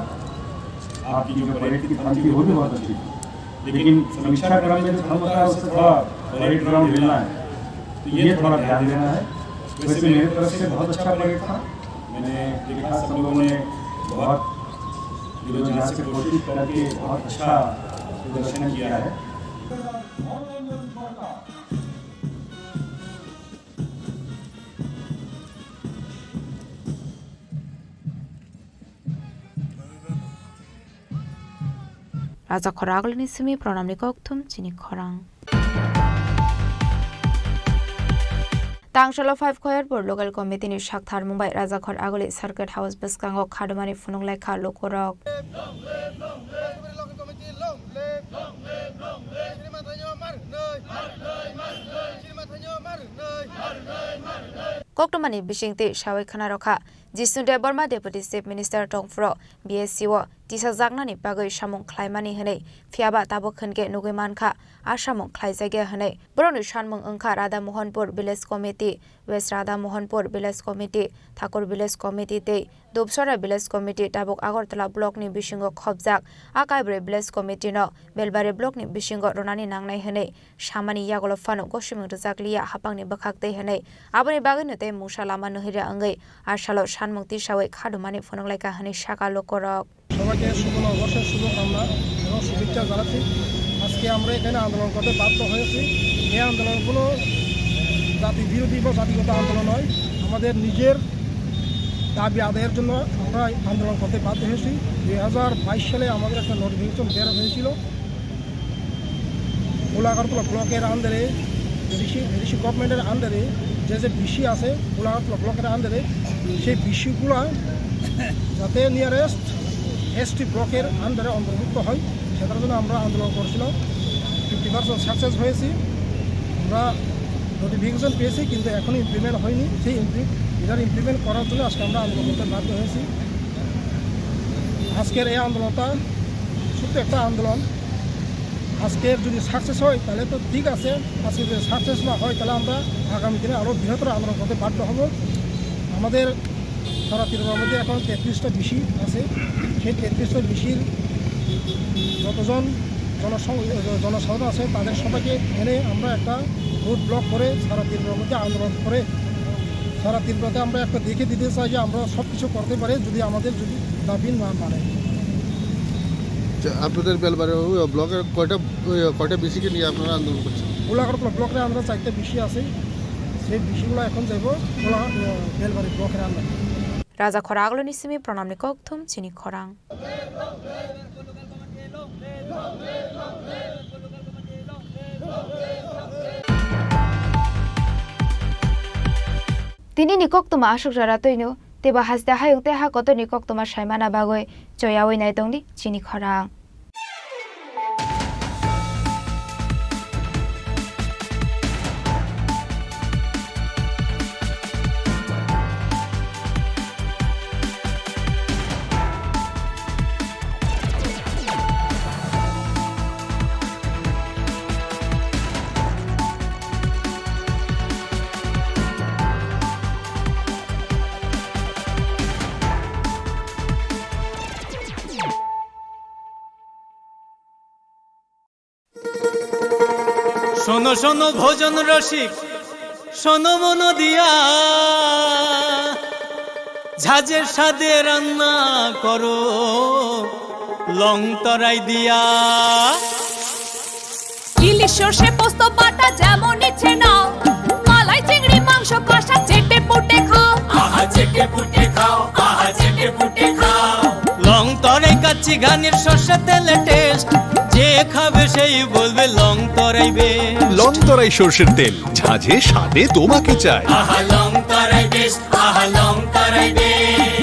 आपकी जो परेड की थन थी, वो भी बहुत अच्छी थी, लेकिन समीक्षा क्रम में जो थन होता है, उससे थोड़ा परेड ग्राउंड हिलना है, तो ये थोड़ा ध्यान देना है। वैसे मेरी तरफ से बहुत अच्छा परेड था, मैंने देखा सब लोगों ने बहुत दिलों जान से कोशिश करके बहुत अच्छा प्रदर्शन किया है। Rajakhor Agulini simi pranamni kokthum chini khorang. Tangsalo five Khoyarpur Local Committee ni saktharmung bai Rajakhor Aguli Circuit House bwskango khadumani phunuk laikha lukurok. Koktwmani bisingtwi sawi khna rokha, Jishnu Debbarma Deputy Chief Minister tongphuru B S C o tisajaknani bagwi samung khlaimani hwnwi, phiyaba tabuk hwnkhe nugwi mankha a samung khlaijakya hwnwi. Borokni sanmung wngkha Radha Mohanpur Village Committee, West Radha Mohanpur Village Committee, Thakur Village Committee tei Dubsora Village Committee tabuk Agartala Block ni bisingo khopjak. A kaibrwi Village Committee no Belbari Block ni bisingo rwnani nangnai hwnwi samani yagulo phano gosimung rwjakliya haphangni bwkhak tei hwnwi. Aboni bagwino tei mungsa lama nuhirya wngwi a salo sanmung tisawi khadumani phunuk laikha hwnwi saka lukurok. সবাইকে শুভ নববর্ষের শুভকামনা এবং শুভেচ্ছা জানাচ্ছি। আজকে আমরা এখানে আন্দোলন করতে বাধ্য হয়েছি। এই আন্দোলন কোনো জাতি বিরোধী বা জাতিগত আন্দোলন নয়, আমাদের নিজের দাবি আদায়ের জন্য আমরা আন্দোলন করতে বাধ্য হয়েছি। দুই হাজার বাইশ সালে আমাদের একটা নোটিফিকেশন বের হয়েছিল, গোলাঘাটতলা ব্লকের আন্ডারে, এডিসি, এডিসি গভর্নমেন্টের আন্ডারে যে যে বিসি আছে গোলাঘাটতলা ব্লকের আন্ডারে, সেই বিসিগুলা যাতে নিয়ারেস্ট এসটি ব্লকের আন্ডারে অন্তর্ভুক্ত হয়, সেটার জন্য আমরা আন্দোলন করছিলাম। ফিফটি পার্সেন্ট সাকসেস হয়েছি। আমরা নোটিফিকেশন পেয়েছি, কিন্তু এখনো ইমপ্লিমেন্ট হয়নি। সেই ইমপ্লি-, এটার ইমপ্লিমেন্ট করার জন্য আজকে আমরা আন্দোলন করতে বাধ্য হয়েছি। আজকের এই আন্দোলনটা ছোট্ট একটা আন্দোলন। আজকের যদি সাকসেস হয়, তাহলে তো ঠিক আছে। আজকে যদি সাকসেস না হয়, তাহলে আমরা আগামী দিনে আরও বৃহত্তর আন্দোলন করতে বাধ্য হব। আমাদের সারা ত্রিপুরার মধ্যে এখন তেত্রিশটা বিসি আছে। সেই তেত্রিশটা বিসির যতজন জনসং-, জনসাধারণ আছে, তাদের সবাইকে এনে আমরা একটা রোড ব্লক করে সারা ত্রিপুরার মধ্যে আন্দোলন করে সারা ত্রিপুরাতে আমরা একটা দেখিয়ে দিতে চাই যে আমরা সব কিছু করতে পারি, যদি আমাদের যদি দাবি না মানে। আচ্ছা, আপনাদের বেলবাড়ি ওই ব্লকের কয়টা, ওই কয়টা বিসিকে নিয়ে আপনারা আন্দোলন করছেন? গোলাঘাট ব্লকরে আমরা চারটে বিসি আছে, সেই বিসিগুলো এখন যাইব গোলা-, বেলবাড়ি ব্লকের আন্ডারে। Rajakhor Agulini simi pranamni kokthum chini khorang. Tini ni koktwma aswk jora twino teibo haste hayung tei ha kotorni koktwma saimana bagwi choyawi naitongdi chini khorang. শোনো শোনো ভজন রসিক, শোনো মন দিয়া, ঝাঁঝের স্বাদে রান্না করো লং তরাই দিয়া। ইলিশ সর্ষে পোস্ত বাটা যেমন ইচ্ছে নাও, মালাই চিংড়ি মাংস কষা চেটে পুটে খাও। আহা চেটে পুটে খাও, আহা চেটে পুটে খাও। লং তরাই কাচ্চি ঘানির সর্ষে তেলে টেস্ট, যে খাবে সেই বলবে লং তরাই বেস্ট। লং তরাই সর্ষের তেল, ঝাঁঝে স্বাদে তোমাকে চাই। আহা লং তরাই বেস্ট, আহা লং তরাই বেস্ট।